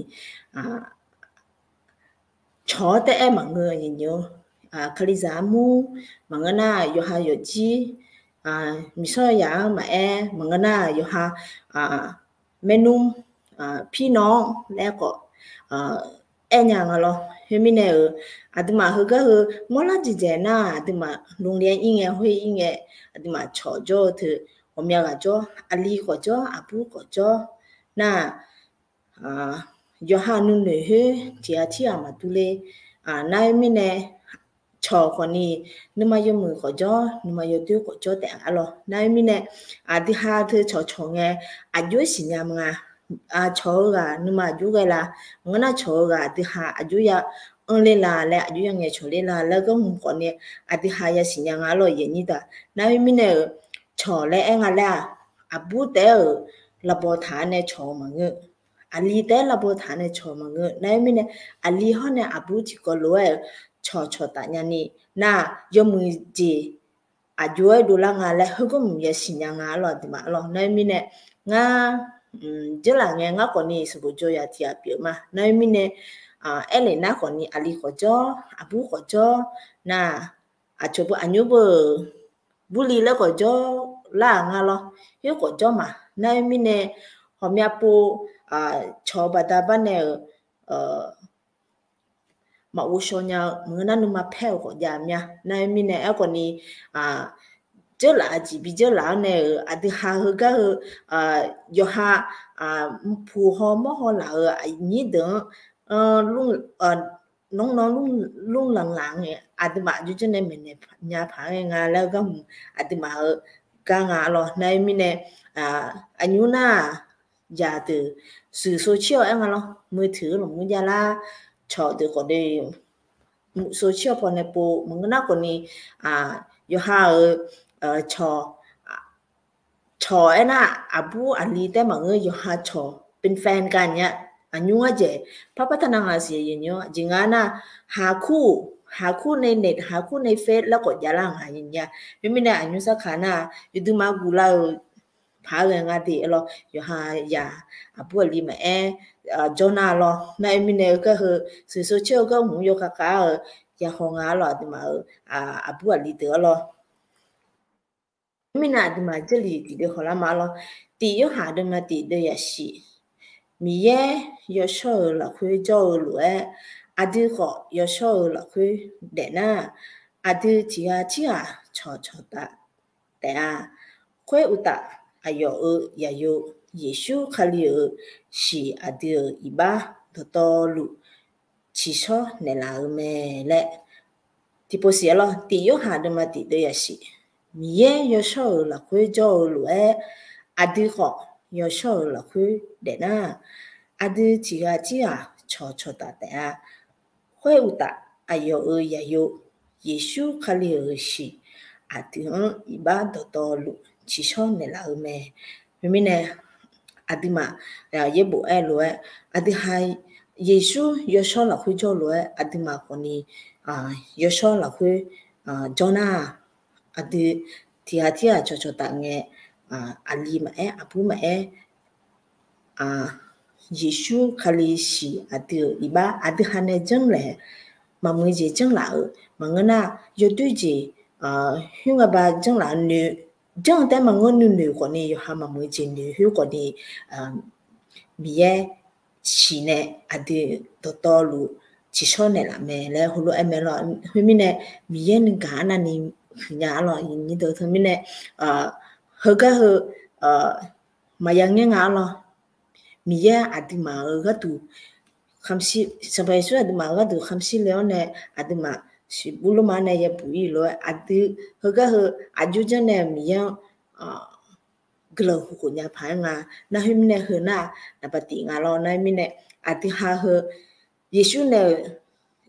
cawq-awr taef-aer maqngeur nyiq nyiq-eu, Kalizaq armur maqngeur nar, yawqha yawfjir, miqsawr yaq-anr maqaer maqngeur nar, yawqha maernmr, pirnan-anr laer khawf aer nya nga lawr. Khoermirnae-euq, aqduimaf heugar heu mawrlar jeqdzaeq nar, aqduimaf โรงเรียน ir ngae, khoer ir ngae, aqduimaf cawq jawr-eu teu, ghawqmya ghaq jawr, aqli khawf jawr, aqbur khawf jawr nar, yawqha nuinoeq khoer tiqghaq tirghaq maqdur ler. Nar khoermirnae, cawq khawfni, nuima yawmuiq khawf jawr, nuima yawdoer khawf jawr taef-a lawr. Nar khoermirnae, aqdui ha teu cawqcawq ngae, aqjox-aer siqnya ma nga. Cawq-eu ghaq nuima aqjox ghae la, maqngeur nar cawq-eu ghaq aqdui ha aqjox ya anr ler la laer, aqjox ya ngaeqcawq ler la laer garhmq khawfni, aqdui ha yasiq nya nga lawr, aqyuif aqnyir deuq. Nar khoermirnae-euq, cawq laer aer nga laer-aq, aqbur taef-aer-euq lavbaw taq-a nae cawq-eu maqngeur. Aqli taef-aer lavbaw taq-a nae cawq-eu maqngeur. Nar khoermirnae, aqli hawr nae aqbur tiqkawv lof-aer-euq cawq cawqtaf nyani nar, yawmuiq jeq aqjox-aer dovlar nga laer heugar mq yasiq nya nga lawr, aqduimaf lawr. Nar khoermirnae, ngar, jeurlaf ngae ngar khawfni sanqbof jawr ya tiq ghaq pyeuf ma. Nar khoermirnae, aerlef nar khawfni aqli khawf jawr, aqbur khawf jawr nar, aqcawq beu aqnymr beu-euq burli laer khawf jawr lar-aq nga lawr, khoer khawf jawr ma. Nar khoermirnae, ghawqmya pov, cawq-eu baqda bar nae-euq, maqghov shaw nya-eu maqngeur nar nuima paer-euq khawf jav mya. Nar khoermirnae aerkhawfni, jeurlaf-eu jeq bi jeurlaf-anr nae-euq aqdui ha heugar heu, yawqha, puq haw mawr haw laf-euq aqnyir deuq-anr, nawr nan lmr lanqlanq ngae aqduimaf aqjox janr nae maeqnaeq nya paq-aer nga laer garhmq aqduimaf-euq gar nga lawr. Nar khoermirnae, aqnymr nar-aq, yaq deuq shuif sov cir-awr aer nga lawr, มือถือ lmqmr javlar, cawq deuq khawf de, mq sov cir-awr pawnae pov maqngeur nar khawfni, yawqha-euq, cawq, cawq aernar, aqbur aqli taef-aer maqngeur, yawqha cawq เป็นแฟนกัน nya, aqnymr arjaeq parpar taq nar nga siq, aqyuif aqnyir jeq nga nar, haqkur, haqkur nae เน็ต, haqkur nae เฟซ laer khawf javlar nga nya. Khoermirnae aqnymr sarkaq nar, yawduima guvlar-eu paq-aer ghae nga de-a lawr, yawqha yaq aqbur aqli maqaer, jawr nar lawr. Nar khoermirnae heugar heu, shuif sov cir-eu garhmq yawkhav khav-eu, yahaw nga lawr, aqduimaf-euq, aqbur aqli deuq-a lawr. Khoermirnae aqduimaf jarlif tiqdeuv hawlar ma lawr. Tiq Yorhaq deuvma tiqdeuv yashif. Miqyaer yawshawr-euq lafkhoer jawr-eu lof-aer, aqdui khawf yawshawr-euq lafkhoer daefnar, aqdui tiqghaq tirghaq cawqcawq taf taef-a. Khoer uqtaf, aqyawf-euq zaqyo, Yeqsur Kali-euq shiq aqdui-euq iqbax dawqtawvluf tsiqshawr naeqlaf-eu mae laer, tiqpov siq-a lawr. Tiq Yorhaq deuvma tiqdeuv yashif. Miqyaer yawshawr-euq lafkhoer jawr-eu lof-aer, aqdui khawf yawshawr-euq lafkhoer daefnar, aqdui tiqghaq tirghaq cawqcawq taf taef-a. Khoer uqtaf, aqyawf-euq zaqyo, Yeqsur Kali-euq shiq aqdui-anr iqbax dawqtawvluf tsiqshawr naeqlaf-eu mae. Khoermirnae, aqduimaf yaerbof aer-eu lof-aer, aqdui ha Yeqsur yawshawr lafkhoer jawr-eu lof-aer, aqduimaf khawfni yawshawr lafkhoer jawr nar, aqdui tiqghaq tirghaq cawqcawq taf ngae, aqli maqaer, aqbur maqaer, Yeqsur Kali shiq aqdui-euq iqbax aqdui ha nae janrnaeq, maqmuiq jeq janrlaf-euq maqngeur nar, yawdoer jeq, khoerngae ba janrlaf-eu noeq, janr-eu taef-aer maqngeur nuinoeq khawfni yawqha maqmuiq jeq noeq khoer khawfni, Miqyaer shiq nae aqdui dawqtawvluf tsiqshawr naeqlaf mae laer heulof-aer mae lawr. Khoermirnae, Miqyaer nuigaq arnavni huiqnya-a lawr, nyirdeuq teumirnae, heugar heu maqya ngaer nga-a lawr. Miqyaer aqduimaf-euq gharduq, Sanqpaq Yeqsur aqduimaf-euq gharduq khamqshir le-awr nae, aqduimaf siqbur lorma nae yabuq ir lof-aer, aqdui heugar heu aqjox janr nae Miqyaer-anr guiqlanq huq khof nya paq-aer nga. Nar khoermirnae heu nar-aq, naqbaq tif nga lawr. Nar khoermirnae, aqdui ha heu Yeqsur nae-euq,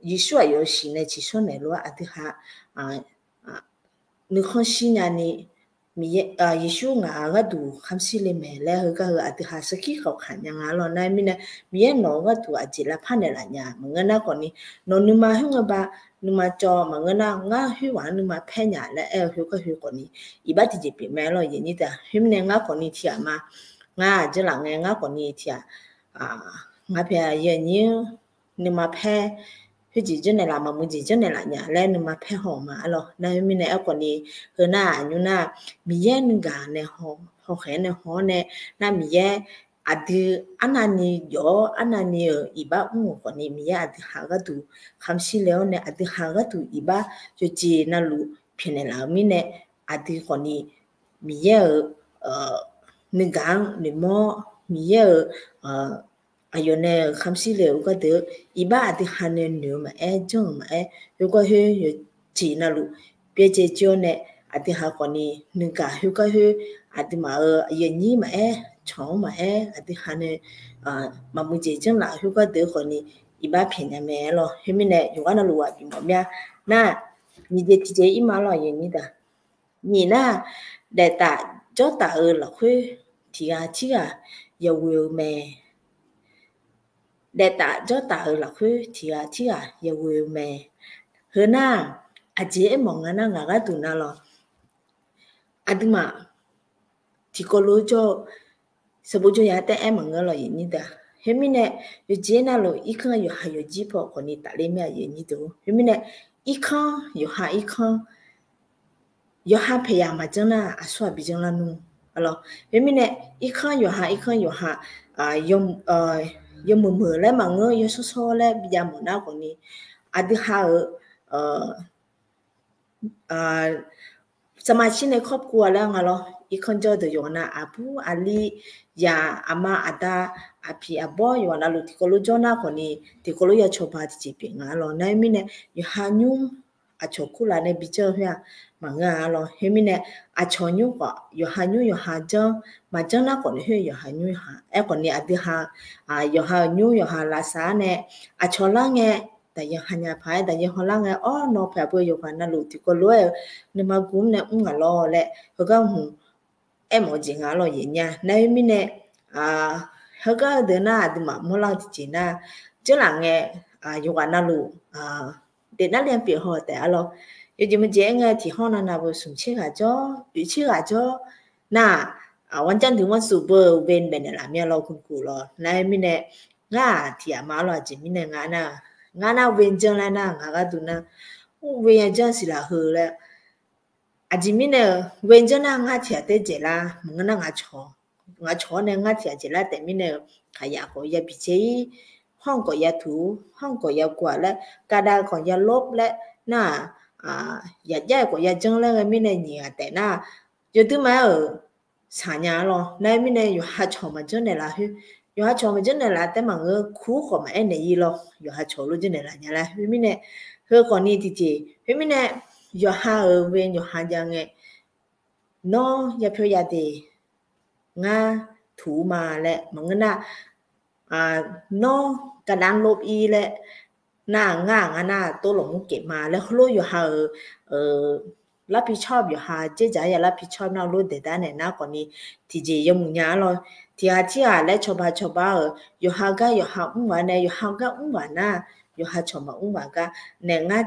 Yeqsur aqyawf-euq shiq nae tsiqshawr naeq lof-aer aqdui ha nuikhanr shir nyani, Miqyaer, Yeqsur ngaq-euq gharduq khamqshir le mae laer heugar heu aqdui ha sarkir khawf kaq nya nga lawr. Nar khoermirnae, Miqyaer nawq-euq gharduq aqjeq lavpar naeqlaf nya maqngeur nar khawfni, nawq nuima khoerngae ba nuima cawv maqngeur nar, ngar khoerghaq-anr nuima paer nya laer aer-eu khoergar khoer khawfni, iqbax tiqjeq pyeuf mae lawr, yaqnyir taef. Khoermirnae ngar khawfni tiqghaq ma, ngar aqjeq laf ngae ngar khawfni tiqghaq, ngar pyaeq yaqnyir nuima paer, khoerjeq janrnaeq laf maqmuiq jeq janrnaeq laf nya laer nuima paer haw-eu ma-a lawr. Nar khoermirnae aerkhawfni, heu nar-aq, aqnymr nar-aq, Miqyaer nuigaq nae haw, hawkhaeq-aer nae haw-awr nae, nar Miqyaer aqdui arnavni jawf-awr arnavni-euq iqbax mr-euq khawfni Miqyaer aqdui ha gharduq khamshir le-awr nae aqdui ha gharduq iqbax yawqjeq navluf pyaeqnaeq laf-euq mirnae aqdui khawfni Miqyaer-euq nuigaq-anr noeqmawr-awr Miqyaer-euq aqyawf nae-euq khamshir le-euq gharduq iqbax aqdui ha nae noeq-eu maqaer janr-euq maqaer khoergar khoer yawqjeq navluf byaerdzae jir-awr nae aqdui ha khawfni nuigaq khoergar khoer aqduimaf-euq aqyuif aqnyir maqaer cawq-anr maqaer aqdui ha nae maqmuiq jeq janr laf khoergar deuq khawfni iqbax pyaeqnya mae lawr. Khoermirnae yawqghaq navluf ghaq bimawf mir-a nar, nyiq jeq tiqjeq ir ma lawr aqyuif aqnyir deuq. Nyiq nar, daeftaf jawrtaf-euq lafkhoer tiqghaq tirghaq yaghoe-eu mae. Daeftaf jawrtaf-euq lafkhoer tiqghaq tirghaq yaghoe-eu mae. Heu nar-aq, aqjeq aermawf nga nar ngaq gharduq na lawr. Aqduimaf tiqkawv lof jawr-eu sanqbof jawr ya taef-aer maqngeur lawr aqyuif aqnyir deuq-a. Khoermirnae yawqjeq navluf irkanr yawqha yawqjir paw khawfni tafler mir-a aqyuif aqnyir deuq. Khoermirnae irkanr yawqha irkanr yawqha paeqyaq maqjanr nar aqsur aqbi janrlar nmr. Lawr, khoermirnae irkanr yawqha irkanr yawqha yawmuiq meuq laer maqngeur, yawshawr shawr laer bijav meuq nar khawfni aqdui ha-euq สมาชิกในครอบครัว laer nga lawr. Irkanr jawr deuq yawqghaq nav aqbur aqli yaq aqma aqda aqpiq aqbawr yawqghaq navluf tiqkawv lof jawr nar khawfni tiqkawv lof ya cawba tiqjeq pyeuf nga lawr. Nar khoermirnae yawqha nymr aqcawq kurlaf nae bijanr-eu khoer-aq maqngeur-a lawr. Khoermirnae aqcawq nymr khawf yawqha nymr yawqha janr, maqjanr nar khawfni khoer yawqha nymr yawqha aerkhawfni aqdui ha yawqha-euq nymr yawqha lavsav-awr nae aqcawq lar ngae daqyan hanya paq-aer daqyan hawlar ngae, awr nawq paq beu yawqghaq navluf tiqkawv lof-aer-eu nuima guv-anr nae mr ngaq lawr laer heugar hmq aermawf-eu jeq nga lawr aqyuif aqnyir-a. Nar khoermirnae heugar-eu deuq nar aqduimaf mawrlar-eu tiqjeq nar, janrlaf ngae yawqghaq navluf daefnar le pyeuf haw taef-a lawr. Yawjeq maqjeq aer ngae tiqhawr navnav beu smq tser ghaq jawr, oeq tser ghaq jawr nar-aq, วันจันทร์ถึงวันศุกร์ beu เวร baenaeq laf mir-a lawr, คุณครู lawr. Nar khoermirnae ngar-aq tiq yaf ma lawr. Aqjeq mirnae nga nar, ngar nar เวร janr laer nar ngaq gharduq nar, เวร ya janr siq laf heu laer. Aqjeq mirnae-euq เวร janr nar ngar tiq yaf taef dzaeqlar maqngeur nar ngaq cawq-awr nae ngar tiq yaf dzaeqlar taef mirnae-euq, kaqyaf khawf ya biqcae-ir, hawr-eu khawf ya tuq-ur, hawr-eu khawf ya guv-aq laer, kavdav khawf ya ลบ laer nar-aq, yaqjav-eu khawf ya janr laer ghae mirnae nyiq ghaq taef nar, yawdui ma-aer-euq saqnya-a lawr. Nar khoermirnae yawqha cawq maqjanr naeqlaf khoer, yawqha cawq maqjanr naeqlaf taef maqngeur, kur khawf maqaer naeq-ir lawr, yawqha cawq lof janr naeqlaf nya laer khoermirnae, heu khawfni tiqjeq khoermirnae yawqha-euq เวร yawqha jav ngae, nawr yapyawr yade, ngar tuq-ur ma laer maqngeur nar, nawr kavdav-anr ลบ-ir laer nar, ngar-aq ngar nar tov lawqmur kef ma laer heulof yawqha-euq รับผิดชอบ yawqha dzerdzaq-aer ya รับผิดชอบ nar lof daeqdar naeq nar khawfni tiqjeq yawmuiq nya-a lawr. Tiqghaq tirghaq laer cawba cawba-euq yawqha gar yawqha mr ghaq nae yawqha gar mr ghaq nar, yawqha cawq maqmr ghaq gar nae ngar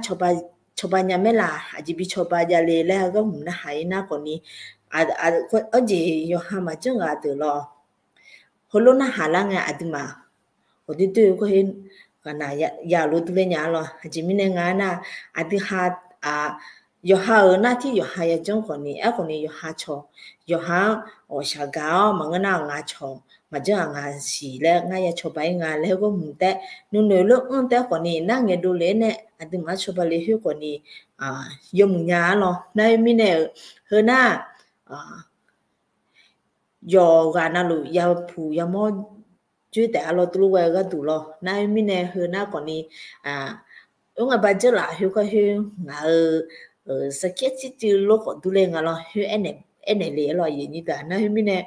cawba nya maer laf, aqjeq bi cawba javle laer heugar hmq narhaq-ir nar khawfni, arjeq yawqha maqjanr ghaq deuq lawr. Heulof narhaq lar ngae aqduimaf ghawqdoer doer-eu gawr her ghaqnaq ya lof durler nya-a lawr. Aqjeq mirnae nga nar, aqdui ha, yawqha-euq nartir yawqha ya janr khawfni, aerkhawfni yawqha cawq, yawqha-anr ghawqshaq gaq-awr maqngeur nar ngaq cawq maqjanr-aq ngaq siq laer ngar ya cawba-ir nga laer heugar hmq taef nuinoeq lof-anr taef khawfni nar ngaeqdov le-aer nae aqduimaf-anr cawba le khoer khawfni yawmuiq nya-a lawr. Nar khoermirnae-euq heu nar yawqghaq navluf yapuq yamawr dzoer taef-a lawr, tuvlof ghae-eu gharduq lawr. Nar khoermirnae heu nar khawfni, oer ngae ba dzeur laf khoer kawr khoer ngaq-euq sarkir arcir cuiv lof khawf durler nga lawr, khoer aernaeq le-aer lawr aqyuif aqnyir deuq-aq. Nar khoermirnae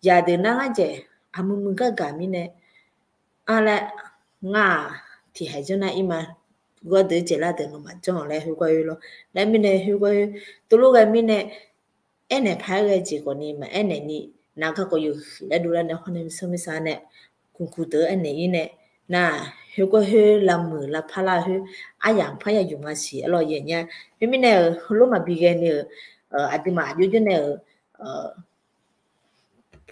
yaqdeuq nar ngar dzaeq aqmuiq muiq gar gaq mirnae, ar laer ngar-aq tiqhaiq janr nar ir ma, gawr deuq dzaeqlar deuq nawmaf janr-awq laer khoer kawr khoer lawr. Nar mirnae khoer kawr khoer tuvlof ghae mirnae aernaeq paq-aer ghae jeq khawfni maqaer naeq ni, nav garkawv yawhuiq laer dovlar nae hawr nae misanr mirsav nae, kuqkuq deuq-anr aernaeq-ir nae, nar khoer kawr khoer lavmuiq lavpar lar khoer aryamq par ya yuf nga siq-aer lawr yanya. Khoermirnae-euq heulof maqbi ghae ni-euq aqduimaf aqjox janr nae-euq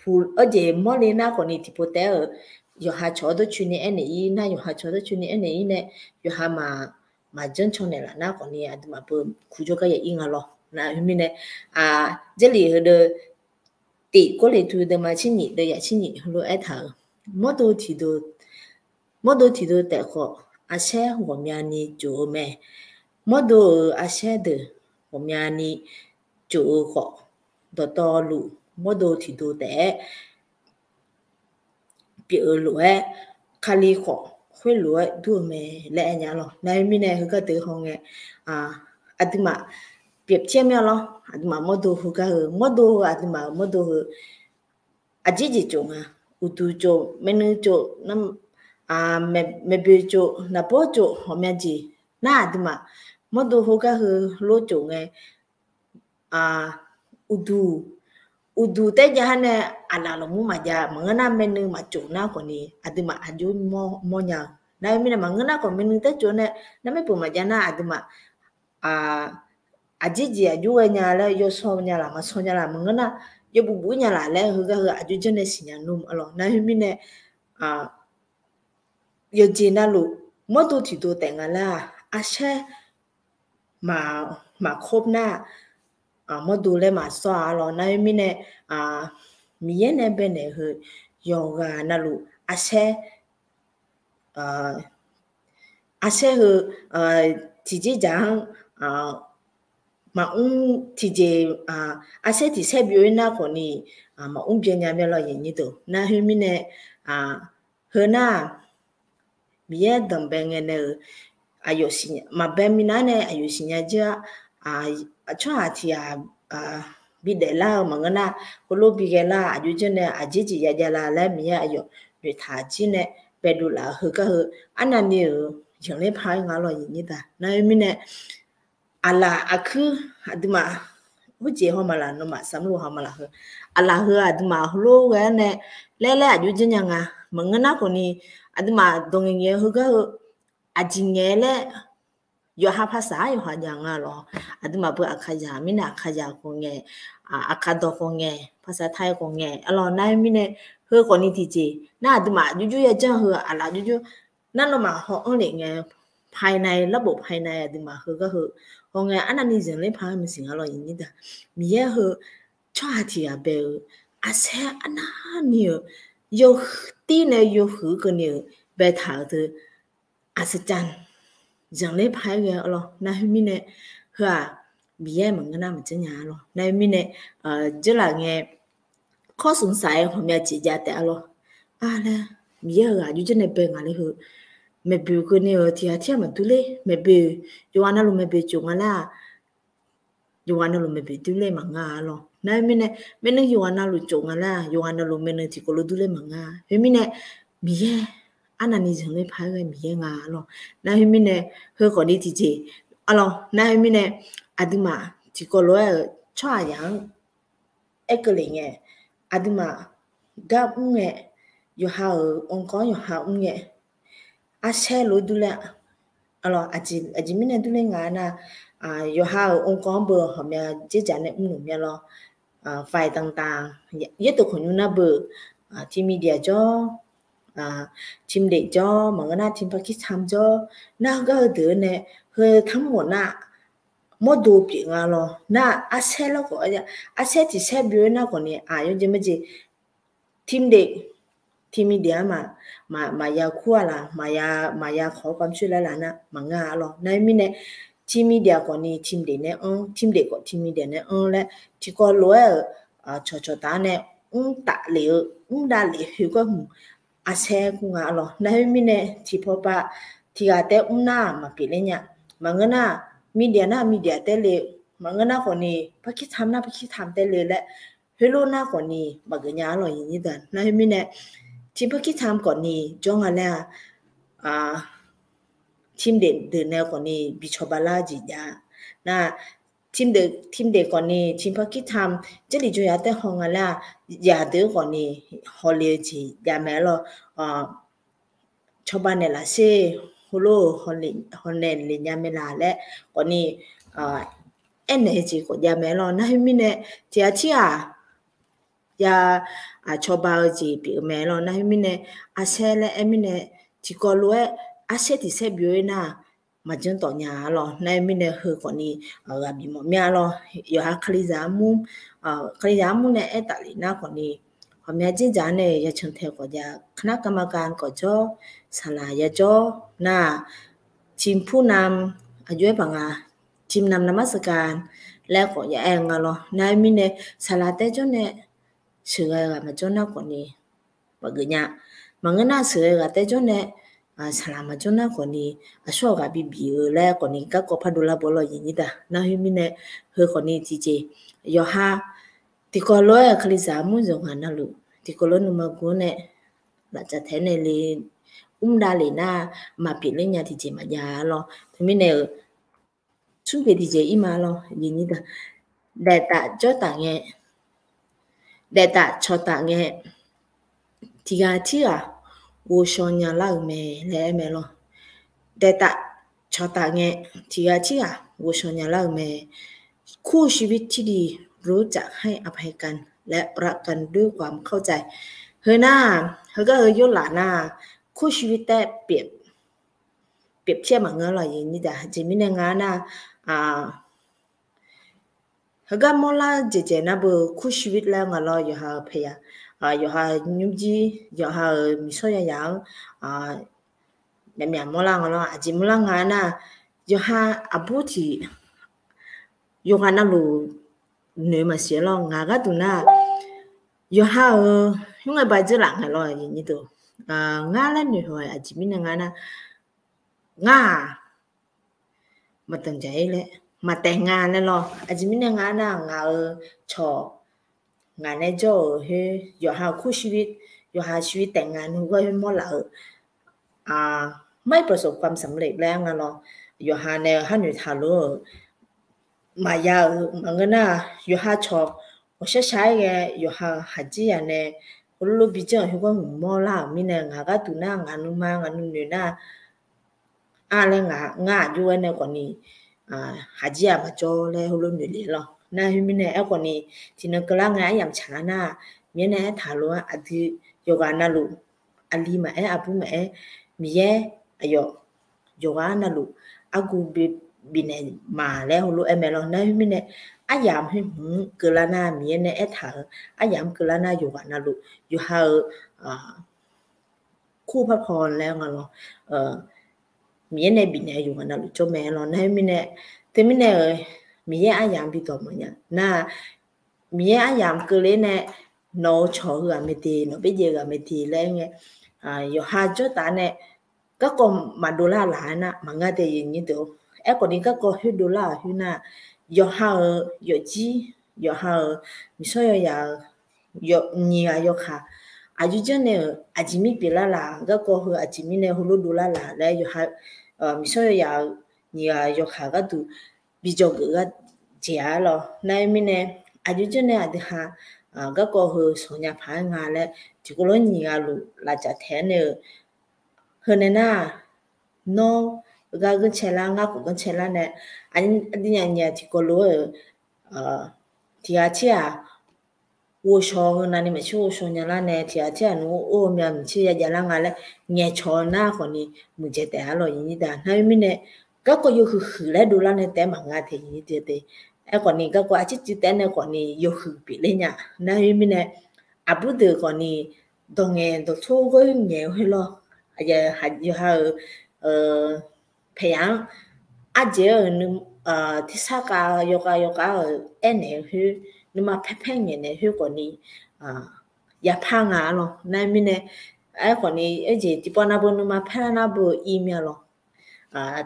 puq arjeq mawrle nar khawfni tiqpov taef-aer-euq yawqha cawq-awr dawrcoeni aernaeq-ir nar, yawqha cawq-awr dawrcoeni aernaeq-ir nae, yawqha maq, maqjanr caw naeqlaf nar khawfni aqduimaf beu kur jawrgar ya ir nga lawr. Nar khoermirnae, Jarlif heudeuq Tiq Gawrleqtu deuvma tser nyif deuv yaf tser nyif heulof-aer aertaq-euq, mawrdo tiqdo, mawrdo tiqdo taef khawf, arsaer ghawqmyani tsof-eu mae. Mawrdo-euq arsaer deuq ghawqmyani tsof-eu khawf, dawqtawvluf mawrdo tiqdo taef-aer pyeuf-eu lof-aer, Kali khawf khoerlof-aer dur-eu mae laer aer nya lawr. Nar-eu mirnae heugar deuq hawngae, aqduimaf pyeuf caer mir-a lawr. Aqduimaf mawrdo heugar heu, mawrdo heu aqduimaf-euq mawrdo heu aqjeq jeq tsof nga. Uqduq tsof, maernui tsof, maeqboeq tsof, naqbawr tsof, ghawqmya jeq nar aqduimaf mawrdo heugar heu lof tsof ngae, uqduq, uqduq taer jav-ar nae aqlaf lafmur maqjav, maqngeur nar maernui maqtsof nar khawfni aqduimaf aqjox mawr nya-eu. Nar-eu mirnae maqngeur nar khawf maernui taer tsof nae narmaer peuq maqjav nar aqduimaf aqjeq jeq aqjox ghae nya laer yawsaw nya laf maqsaw nya laf maqngeur nar, yawbuf buf nya laf laer heugar heu aqjox janr nae siqnya nmr-a lawr. Nar-eu mirnae yawqjeq navluf mawrdo tiqdo taef nga laer-aq, arsaer maqkov nar, mawrdo laer maqsawr-a lawr. Nar-eu mirnae Miqyaer nae baenaeq heu yawqghaq navluf arsaer, arsaer heu tiqjeq dzaq-anr maqmr tiqjeq, arsaer tiqsaer byov-ir nar khawfni maqmr byan nya mir-a lawr. Nar khoermirnae, heu nar-aq, Miqyaer danqbae ngae nae-euq aqyawf maqbae minav nae aqyawf siqnya jir-a, tsawrhaq tiq ghaq bidaef lar-eu maqngeur nar, heulof bighae lar-aq, aqjox janr nae aqjeq jeq ya jav la laer Miqyaer aqyawf noeqtaq jir nae baedov laf-eu heugar heu arnavni-euq zanqler paq-aer nga lawr. Nar khoermirnae aqlaf aqkuir aqduimaf khoerjeq haw maqlaf, nawmaf samrluf haw maqlaf heu, aqlaf heu aqduimaf heulof ghae-ar nae laer laer aqjox janr nya nga. Maqngeur nar khawfni aqduimaf dawq ngaeq ngaeq-eu heugar heu aqjeq ngaeq-aer laer yawqha paqsaq-ar yawqha jav nga lawr. Aqduimaf beu Aqkaqzaq mirnae Aqkaqzaq khawf ngae, Aqkaq dawq khawf ngae, paqsaq taq-aer khawf ngae-a lawr. Nar khoermirnae heu khawfni tiqjeq nar aqduimaf aqjox jox ya janr heu aqlaf jox jox nar nawmaf haw-anr lef ngae, paqnae larbof paqnae aqduimaf heugar heu hawngae arnavni zanqler paq-aer maqsiq nga lawr. Miqyaer heu tsawrhaq tiq ghaq bae-eu arsaer arnavni-euq yawhuiq tir nae yawhuiq keuvni-euq baetaq-euq deuq aqsaqcan zanqler paq-aer ghae-a lawr. Nar khoermirnae heu-aq Miqyaer maqngeur nar maqjanr nya-a lawr. Nar khoermirnae jeurlaf ngae kawr smq saq-aer ghawqmya jeq jav taef-a lawr. Ar laer Miqyaer-euq aqjox janr nae bae ngaq le heu, maeqboeq keuvni-euq tiq ghaq tir-aq maqdur ler, maeqboeq yawqghaq navluf maeqboeq tsof nga lar-aq, yawqghaq navluf maeqboeq dur ler maqnga-a lawr. Nar khoermirnae maernui yawqghaq navluf tsof nga lar-aq, yawqghaq navluf maernui tiqkawv lof dur ler maqnga. Khoermirnae Miqyaer arnavni zanqler paq-aer ghae Miqyaer nga-a lawr. Nar khoermirnae heu khawfni tiqjeq-a lawr. Nar khoermirnae aqduimaf tiqkawv lof-aer-euq tsawrhaqzaq-anr aerkeuv lef ngae, aqduimaf gar mr ngae, yawqha-euq anrkawv-anr yawqha mr ngae, arsaer lof-aer durler-a lawr. Aqjeq mirnae durler nga nar, yawqha-euq anrkawv-anr beu ghawqmya dzerdzaq nae mrluf mir-a lawr. Faiq danqdaq yaerdeuq khawqnymr nar beu, Team India jawr, Team Dek jawr, maqngeur nar Team Pakistan jawr, nar heugar heudeuq-eu nae heu tanrmr ghawq nar mawrdo pyeuf nga lawr. Nar arsaer larkhawf, arsaer tiqsaer byo-aer nar khawfni aq yawjeq majeq Team Dek, Team India-anr maqya kur-a laf, maqya khawf-eu kamq coer lar laf nar maqnga-a lawr. Nar khoermirnae Team India khawfni Team Dek nae anr, Team Dek khawf Team India nae anr laer tiqkawv lof-aer-euq cawqcawq taf-a nae mr taflef-eu, mr davlef khoergar hmq arsaer kur nga-a lawr. Nar khoermirnae tiqpawpav tiq ghaq taef mr nar maqpyeuf ler nya. Maqngeur nar India nar India taef le, maqngeur nar khawfni Pakistan nar Pakistan taef le laer khoerlof nar khawfni maqgeuf nya-a lawr. Nar khoermirnae Team Pakistan khawfni jawr nga laer-a, Team Dek deuq nae khawfni bi cawba lar-eu jeq jav nar, Team Dek, Team Dek khawfni Team Pakistan jarlif jawr ya taef haw nga laer-a, yaqdeuq khawfni hawle-eu jeq jav mae-a lawr. Cawba naeqlaf sher, heulof-eu hawnaeq lef nya mae laf laer khawfni aernaeq-eu jeq khawf jav mae-a lawr. Nar khoermirnae tiq ghaq tir-aq ya cawba-eu jeq pyeuf-eu mae-a lawr. Nar khoermirnae arsaer laer aer mirnae tiqkawv lof-aer arsaer tiqsaer byo-aer nar maqjanr tawf nya-a lawr. Nar-eu mirnae heu khawfni ghaq bif mawf mir-a lawr. Yawqha kalizaq armur, kalizaq armur nae aertaf lef nar khawfni, ghawqmya dzerdzaq-anr nae yacan tae khawf jav, คณะกรรมการ khawf jawr, saqlaq yajawr nar-aq, ทีมผู้นำ aqjox-aer paq nga, ทีมนำนมัสการ laer khawf ya aer nga lawr. Nar-eu mirnae saqlaq taer jawr nae sheuqghae ghaq maqjawr nar khawfni maqgeuf nya. Maqngeur nar sheuqghae ghaq taer jawr nae saqlaq maqjawr nar khawfni, aqsur-aq ghaq bibif-eu laer khawfni garkawv par dovlar baw lawr, aqyuif nyir daq. Nar-eu mirnae heu khawfni tiqjeq, yawqha tiqkawv lof-aer kalizaq armur yawqghaq navluf tiqkawv lof nuima guv-anr nae lafcaf taef-aer nae le, mr davlef nar maqpyeuf ler nya tiqjeq maqjav-a lawr. Teumirnae-euq smrgeuf tiqjeq ir ma lawr, aqyuif nyir daq. Daef taf jawr taf ngae, daef taf cawq taf ngae, tiqghaq tirghaq ghovshaw nya lar-euq mae laer aer mae lawr. Daef taf cawq taf ngae, tiqghaq tirghaq ghovshaw nya lar-euq mae. คู่ชีวิตที่ดี รู้จักให้อภัยกัน และรักกันด้วยความเข้าใจ. Heu nar, heugar-eu yorlaf nar, คู่ชีวิต taer pyeuf pyeuf pyaer maqngeur lawr, aqyuif nyir daq. Aqjeq mirnae nga nar, heugar mawrlar dzaeqdzaeq nar beu คู่ชีวิต laer nga lawr, yawqha-euq paeqya, yawqha nymrjir, yawqha-euq miqshawr yayaq-anr myaqmyaq mawrlar nga lawr. Aqjeq mawrlar nga nar, yawqha aqbur tiq yawqghaq navluf noeq maqsiq lawr. Ngaq gharduq nar, yawqha-euq khoerngae ba dzeurlaf ngae lawr, aqyuif nyir daq. Ngar laer noeq haw-aer aqjeq mirnae nga nar, ngar-aq maqdanq dzaq-ir laer, maqtaef nga laer lawr. Aqjeq mirnae nga nar, ngaq-euq cawq, ngaq nae jawr-euq khoer, yawqha-euq คู่ชีวิต, yawqha ชีวิตแต่งงาน nuigawr khoer mawrlaf-euq ไม่ประสบความสำเร็จ laer nga lawr. Yawqha nae-eu har noeqtaq lof-euq maqya-euq maqngeur nar, yawqha cawq ghawqshar shar-aer ghae, yawqha-euq haqjir yaq nae heulof lof bijanr-euq khoergar hmq mawrlar-euq mirnae, ngaq gharduq nar, ngaq nuima ngaq nuinoeq nar, ar laer ngaq ngar aqjox-aer nae khawfni haqjir-aq maqjawr laer heulof noeq le lawr. Nar khoermirnae aerkhawfni, tiqnan keuvlar ngae aryamq tsaqlar nar, Miqyaer nae aertaq lof-aer aqdui yawqghaq navluf, aqli maqaer aqbur maqaer, Miqyaer aqyawf yawqghaq navluf argu bifnaeq ma laer heulof-aer mae lawr. Nar khoermirnae aryamq khoer hmq keuvlar nar, Miqyaer nae aertaq-euq aryamq keuvlar nar, yawqghaq navluf yawqha-euq คู่พระพร laer nga lawr. Miqyaer nae bifnaeq-eu yawqghaq navluf jawr mae lawr. Nar khoermirnae, teumirnae-euq Miqyaer aryamq bidawq mawfnya nar, Miqyaer aryamq keuvler nae, nawq-euq cawq heu ghaq mae de, nawq byaerdzae ghaq mae de laer ngae, yawqha jawrtaf nae garkawv maqdov lar laf-aer nar, maqngeur de, aqyuif nyir deuq. Aerkhawfni garkawv khoer dovlar-euq khoer nar, yawqha-euq yawfjir, yawqha-euq miqshawr yawyaq-euq nyiq ghaq yawkaq, aqjox janr nae-euq aqjeq mir pyeuflar laf, garkawv heu aqjeq mirnae heulof dovlar laf laer yawqha miqshawr yawyaq-euq nyiq ghaq yawkaq gharduq bi dzawgeuf gharjeq-a lawr. Nar khoermirnae, aqjox janr nae aqdui ha garkawv heu shawq nya paq-aer nga laer tiqkawv lof nyiq ghaq luf lafcaf taef-aer nae-eu, heu nae nar, nawr gar ganrcae lar, ngar khof ganrcae lar nae, aqdui nyaf nyiq ghaq tiqkawv lof-aer-euq tiqghaq tir-aq, ghovshaw heu navni maqshir ghovshaw nyalar nae, tiqghaq tir-aq nui or-eu myav maqshir ya javlar nga laer ngaeqcawq-eu nar khawfni muiqdzaeq taef-a lawr, aqyuif nyir deuq. Nar khoermirnae, garkawv yawhuiq huiq laer dovlar nae taef-aer maqnga taef, aqyuif nyir deuq de. Aerkhawfni garkawv arcir cuiv taef-aer nae khawfni yawhuiq pyeufler nya. Nar khoermirnae, aqbur deuq khawfni dawq ngaeq dawqtsov ghoer ngaeq-eu khoer lawr, yawqha-euq paeqyaq-anr ardzaeq-eu tersar khav yawkhav yawkhav-euq aernaeq-eu khoer, nuima paer paer ngaeqnaeq khoer khawfni yapar nga-a lawr. Nar mirnae, aerkhawfni oerjeq tiqpawf navbeu nuima paer lar nar beu ir mir-a lawr.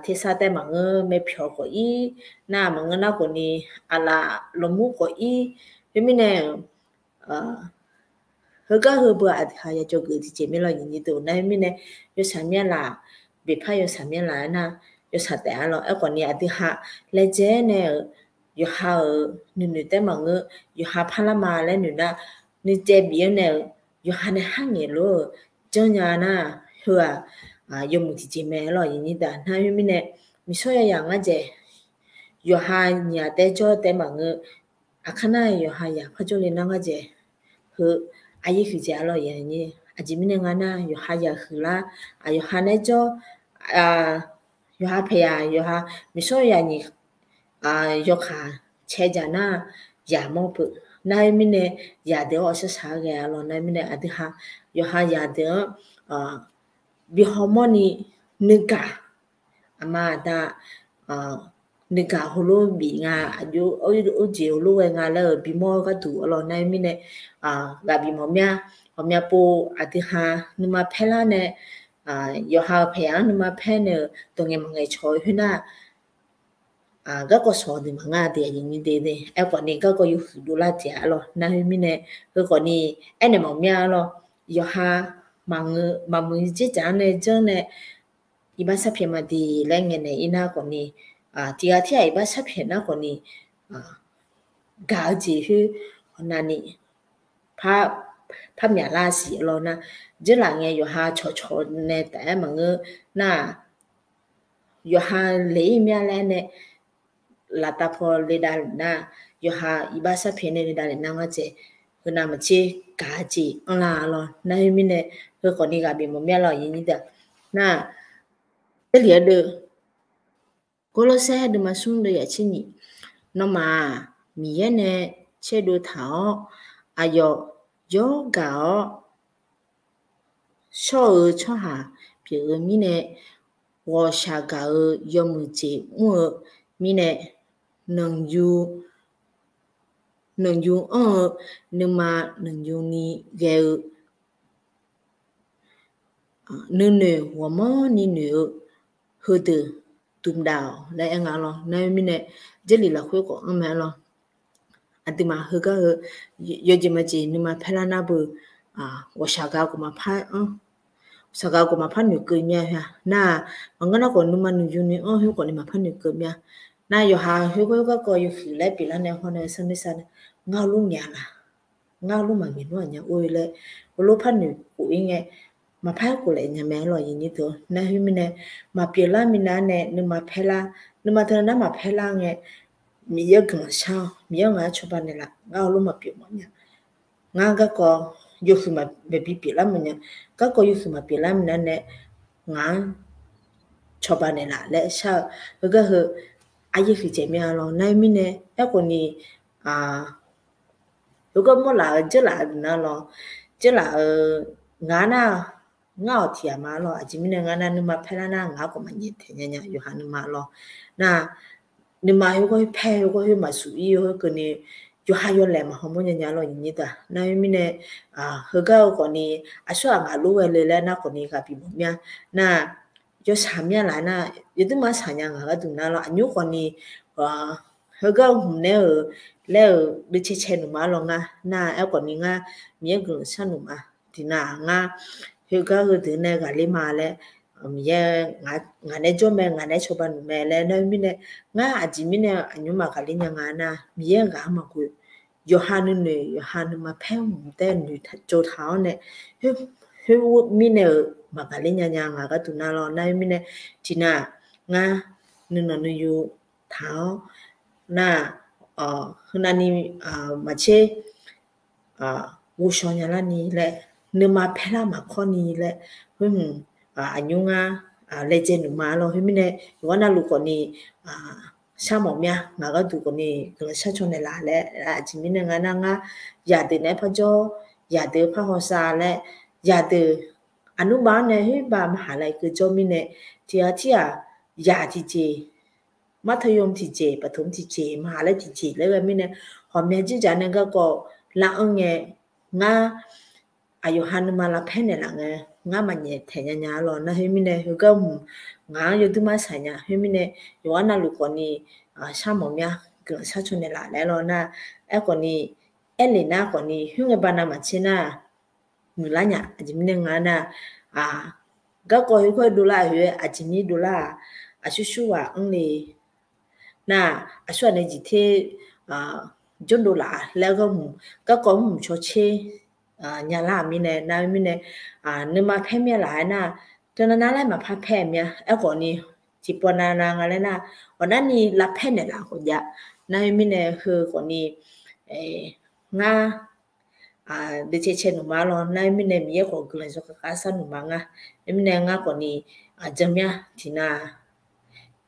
Tersar taef maqngeur, maerpyawq khawf ir, nar maqngeur nar khawfni aqlaf lawqmur khawf ir. Khoermirnae, heugar heu beu aqdui ha ya dzawgeuf tiqjeq mir lawr, aqyuif nyir deuq. Nar khoermirnae, yawshaq mir-a laf, beqpar yawshaq mir-a laf-aer nar, yawshaq taef-a lawr. Aerkhawfni aqdui ha laejae nae-euq yawqha-euq nuinoeq taef maqngeur, yawqha parlar ma laer noeq nar, nuicaev bif-anr nae-euq yawqha nae har ngaeq lof-eu janrnya nar, heu-aq yawmuiq tiqjeq mae lawr, aqyuif nyir deuq. Nar khoermirnae, miqshawr yawyaq ngar dzaeq, yawqha nyiq ghaq taef jawr taef maqngeur, aqkar nar yawqha yaq par jawrle nar ngar dzaeq, heu aqyaer huiqdzaeq-a lawr, aqyuif nyir. Aqjeq mirnae nga nar, yawqha yaq huiqlar, yawqha nae jawr, Yawqha paeqyaq yawqha miqsawr yaq nyiq yawkaq cae dzaq nar, yaq mawr peuq. Nar-eu mirnae, yaq deuq-anr awqshar shaq-aer ghae-a lawr. Nar-eu mirnae aqdui ha, yawqha yaq deuq-anr bi hawmawr ni nuigaq, aqma aqda nuigaq heulof bif nga, aqjox arjeq heulof ghae nga laer-euq bimawr-eu gharduq-a lawr. Nar-eu mirnae, ghaq bif mawf mya, ghawqmya pov aqdui ha nuima paerlar nae, yawqha-euq paeqyaq-anr nuima paer nae-euq dawq ngaeq maqngaeq cawq-eu khoernar, garkawv sawq deuq maqnga deuq aqyuif nyiq deuq nae aerkhawf ni garkawv yawhuiq dovlar jeq-a lawr. Nar-eu mirnae, heukhawf ni aernaeq mawf mya-a lawr. Yawqha maqmuiq dzerdzaq-anr nae janr nae iqbax sharpyaeq maqdeq laer ngaeqnaeq-ir nar khawf ni, tiqghaq tirghaq iqbax sharpyaeq nar khawf ni, gaq-eu jeq khoer hawq navni par, par myaqlar siq-a lawr nar, dzeurlaf ngae yawqha cawqcawq nae taef-aer maqngeur nar-aq, yawqha leq-ir mya laer nae laftav paw le davlef nar, yawqha iqbax sharpyaeq nae le davlef nar ngar dzaeq, heunav maqtser gaq-eu jeq anrlar-a lawr. Nar-eu mirnae, heukhawf ni ghaq bif mawf mya lawr aqyuif nyiq deuq nar, Jarlif-anr deuv, Gawrlawrsaer deuvma smr deuv yaf tser nyiq, nawmaf-aq, Miqyaer nae tserdov taq-awr, aqyawf jawrgaq-awr shawr-eu tsawrhaq pyeuf-eu mirnae, ghawqshaq gaq-eu yawmuiq jeq mr-eu mirnae, nanqyu, nanqyu anr-eu nuima nanqyu ni ghae-eu nuinoeq ghawqmanrni noeq-eu heudeuq dmq dav-awq laer aer nga lawr. Nar-eu mirnae, Jarlif lafkhoer khawf anr mae-a lawr. Aqduimaf heugar heu yawjeq maqjeq nuima paerlar nar beu, ghawqshaq gaq-eu khawf maqpar anr, shaq gaq-eu khawf maqpar noeqkeuv mya-a. Nar-aq, maqngeur nar khawf nuima nanqyu ni anr khoer khawf ni maqpar noeqkeuv mya. Nar yawqha khoergar garkawv yawhuiq laer pyeuflar nae hawr nae sanr nuisar nae, ngar heulof ngaeq-a laq, ngar heulof maqngaeq nmr-aq nya or laer, heulof par noeqkhof-ir ngae, maqpar khof laef nya mae-a lawr aqyuif nyiq deuq. Nar-eu mirnae, maqpyeuflar minav nae nuima paerlar, nuima teunav nar maqpaerlar ngae, Miqyaer guiqlanq shar-awr, Miqyaer-anr ngaq-anr cawba naeqlaf, ngar heulof maqpyeuf mawfnya. Ngar garkawv yawhuiq maqbi pyeuflar mawfnya. Garkawv yawhuiq maqpyeuflar minav nae ngaq-anr cawba naeqlaf laer shar-eu heugar heu aryaer huiqdzaeq mya lawr. Nar-eu mirnae, aerkhawf ni, heugar mawrlaf-eu dzeurlaf-eu nar lawr, dzeurlaf-eu ngar nar, ngar-awq tiq ghaq ma lawr. Aqjeq mirnae ngar nar nuima paerlar nar ngaq-anr khawf maqnyaef taeq nya nya yawqha nuima lawr. Nar nuima heugar paer heugar khoer maqsuq-ir-eu khoerkeuvni, yawqha yawlaeq maqhaw mawr nya nya lawr aqyuif nyiq deuq. Nar-eu mirnae, heugar-eu khawf ni, aqsurghaq ngaq lof ghae le laer nar khawf ni ghaq bif mawf mya. Nar yawshaq mya laf nar, yawduirma shaq nya ngaq gharduq nar lawr. Aqnymr khawf ni, heugar hmq nae-euq laer-euq dui cae cae nmq ma lawr ngar. Nar aerkhawf ni ngar Miqyaer guiqlanq shar nmq ma. Tiqnan ngar heugar heudeuq nae ghaqler ma laer, Miqyaer ngaq nae jawr mae, ngaq nae cawba nmq mae laer. Nar-eu mirnae, ngar aqjeq mirnae aqnymr maqghaqler nya nga nar, Miqyaer ghaq-anr maqghoe. Yawqha nuinoeq yawqha nuima paer hmq taer noeqtsov taq-awr nae, khoer mirnae-euq maqghaqler nya nya ngaq gharduq nar lawr. Nar-eu mirnae, tiqnan ngar nuinanq nuiyu taq-awr nar, heunav ni maqtser ghovshaw nya larni laer, nuima paerlar maqkawr ni laer, khoer hmq aqnymr ngar laejae nmq ma lawr. Khoermirnae, yawqghaq navluf khawf ni shar mawf mya, ngaq gharduq khawf ni guiqlanq shar caw naeqlaf laer, aqjeq mirnae ngar nar ngar yaqdeuq naeq-aer parjawr, yaqdeuq par hawsav laer, yaqdeuq aqnmr bav-anr nae khoer bav maqhaq laer keuv jawr mirnae, tiqghaq tirghaq yaq tiqjeq, martawq yawm tiqjeq, baqtoq tiqjeq, maqhaq laer tiqjeq laer ghae mirnae, ghawqmya jirjaq nae garkawv lar-anr ngae, ngar aqyawf ha nuima lavpaer naeqlaf ngae, ngar maqnyaef taeq nya nya-a lawr. Nar khoermirnae, heugar hmq ngaq-anr yawduir mar saq nya khoermirnae, yawqghaq navluf khawf ni shar mawf mya, guiqlanq shar caw naeqlaf laer lawr nar, aerkhawf ni, aerlef nar khawf ni, khoerngae baqnav maqtser nar, muiqlar nya. Aqjeq mirnae nga nar, garkawv khoerkawv dovlar-euq khoer aqjeq mir dovlar-aq, aqsur surghaq anr le nar, aqsur ghaq nae jeq ter jawrdov laf laer gharhmq garkawv mrhmq cawtser nyalar-aq mirnae, nar khoermirnae, nuima paer mya laf-aer nar, teunav nar laer maqpar paer-eu mya. Aerkhawf ni, tiqpawf nav nav nga laer nar, awqnarni lavpaer naeqlaf khawf jav. Nar khoermirnae, heu khawf ni, ngar deuq cae cae nmq ma lawr. Nar khoermirnae, Miqyaer khawf guiqlanq yawkhav khav sar nmq ma ngar. Khoermirnae, ngar khawf ni, aqjan mya tiqnav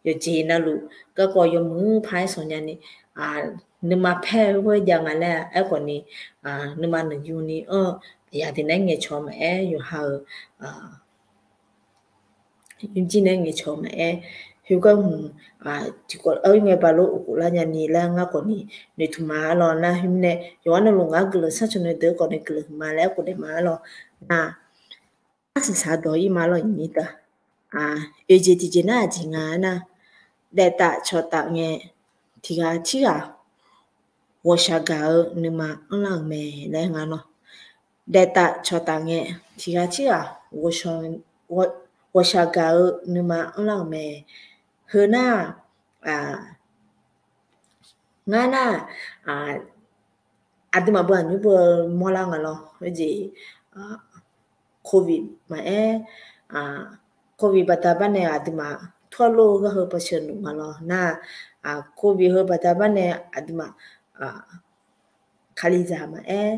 yawqjeq navluf garkawv yawmuiq par-aer sanq nyani, nuima paer-eu khoer jav nga laer aerkhawf ni, nuima noeqyu ni-anr, aqyuif aqdui nae ngaeqcawq maqaer, yawqha-euq yawqjir nae ngaeqcawq maqaer, khoergar hmq tiqkawv-aer ngae balof uqkhof lar nyani laer ngar khawf ni noeqtmq ma arlawr. Nar khoermirnae yawqha navluf ngar guiqlanq sharcaw nae deuq-eu khawf ni guiqlanq huiqma laer aerkhof daef ma arlawr. Nar arsaq saq dawq-ir ma arlawr, iqnyir deuq. Oeq jeq tiqjeq nar aqjeq nga aernar, daef taf cawq taf ngae, tiqghaq tirghaq ghawqshaq gaq-eu nuima anrlar-euq mae laer nga lawr. Daef taf cawq taf ngae, tiqghaq tirghaq ghawqshaq gaq-eu nuima anrlar-euq mae. Heu nar, ngar nar, aqduimaf beu aqnymr beu mawrlar nga lawr. Khoerjeq, covid maqaer, covid baqda barnae aqduimaf ทั่วโลก-eu garheu paqsheuq nuf nga lawr. Nar, covid heu baqda barnae aqduimaf kalizaq maqaer,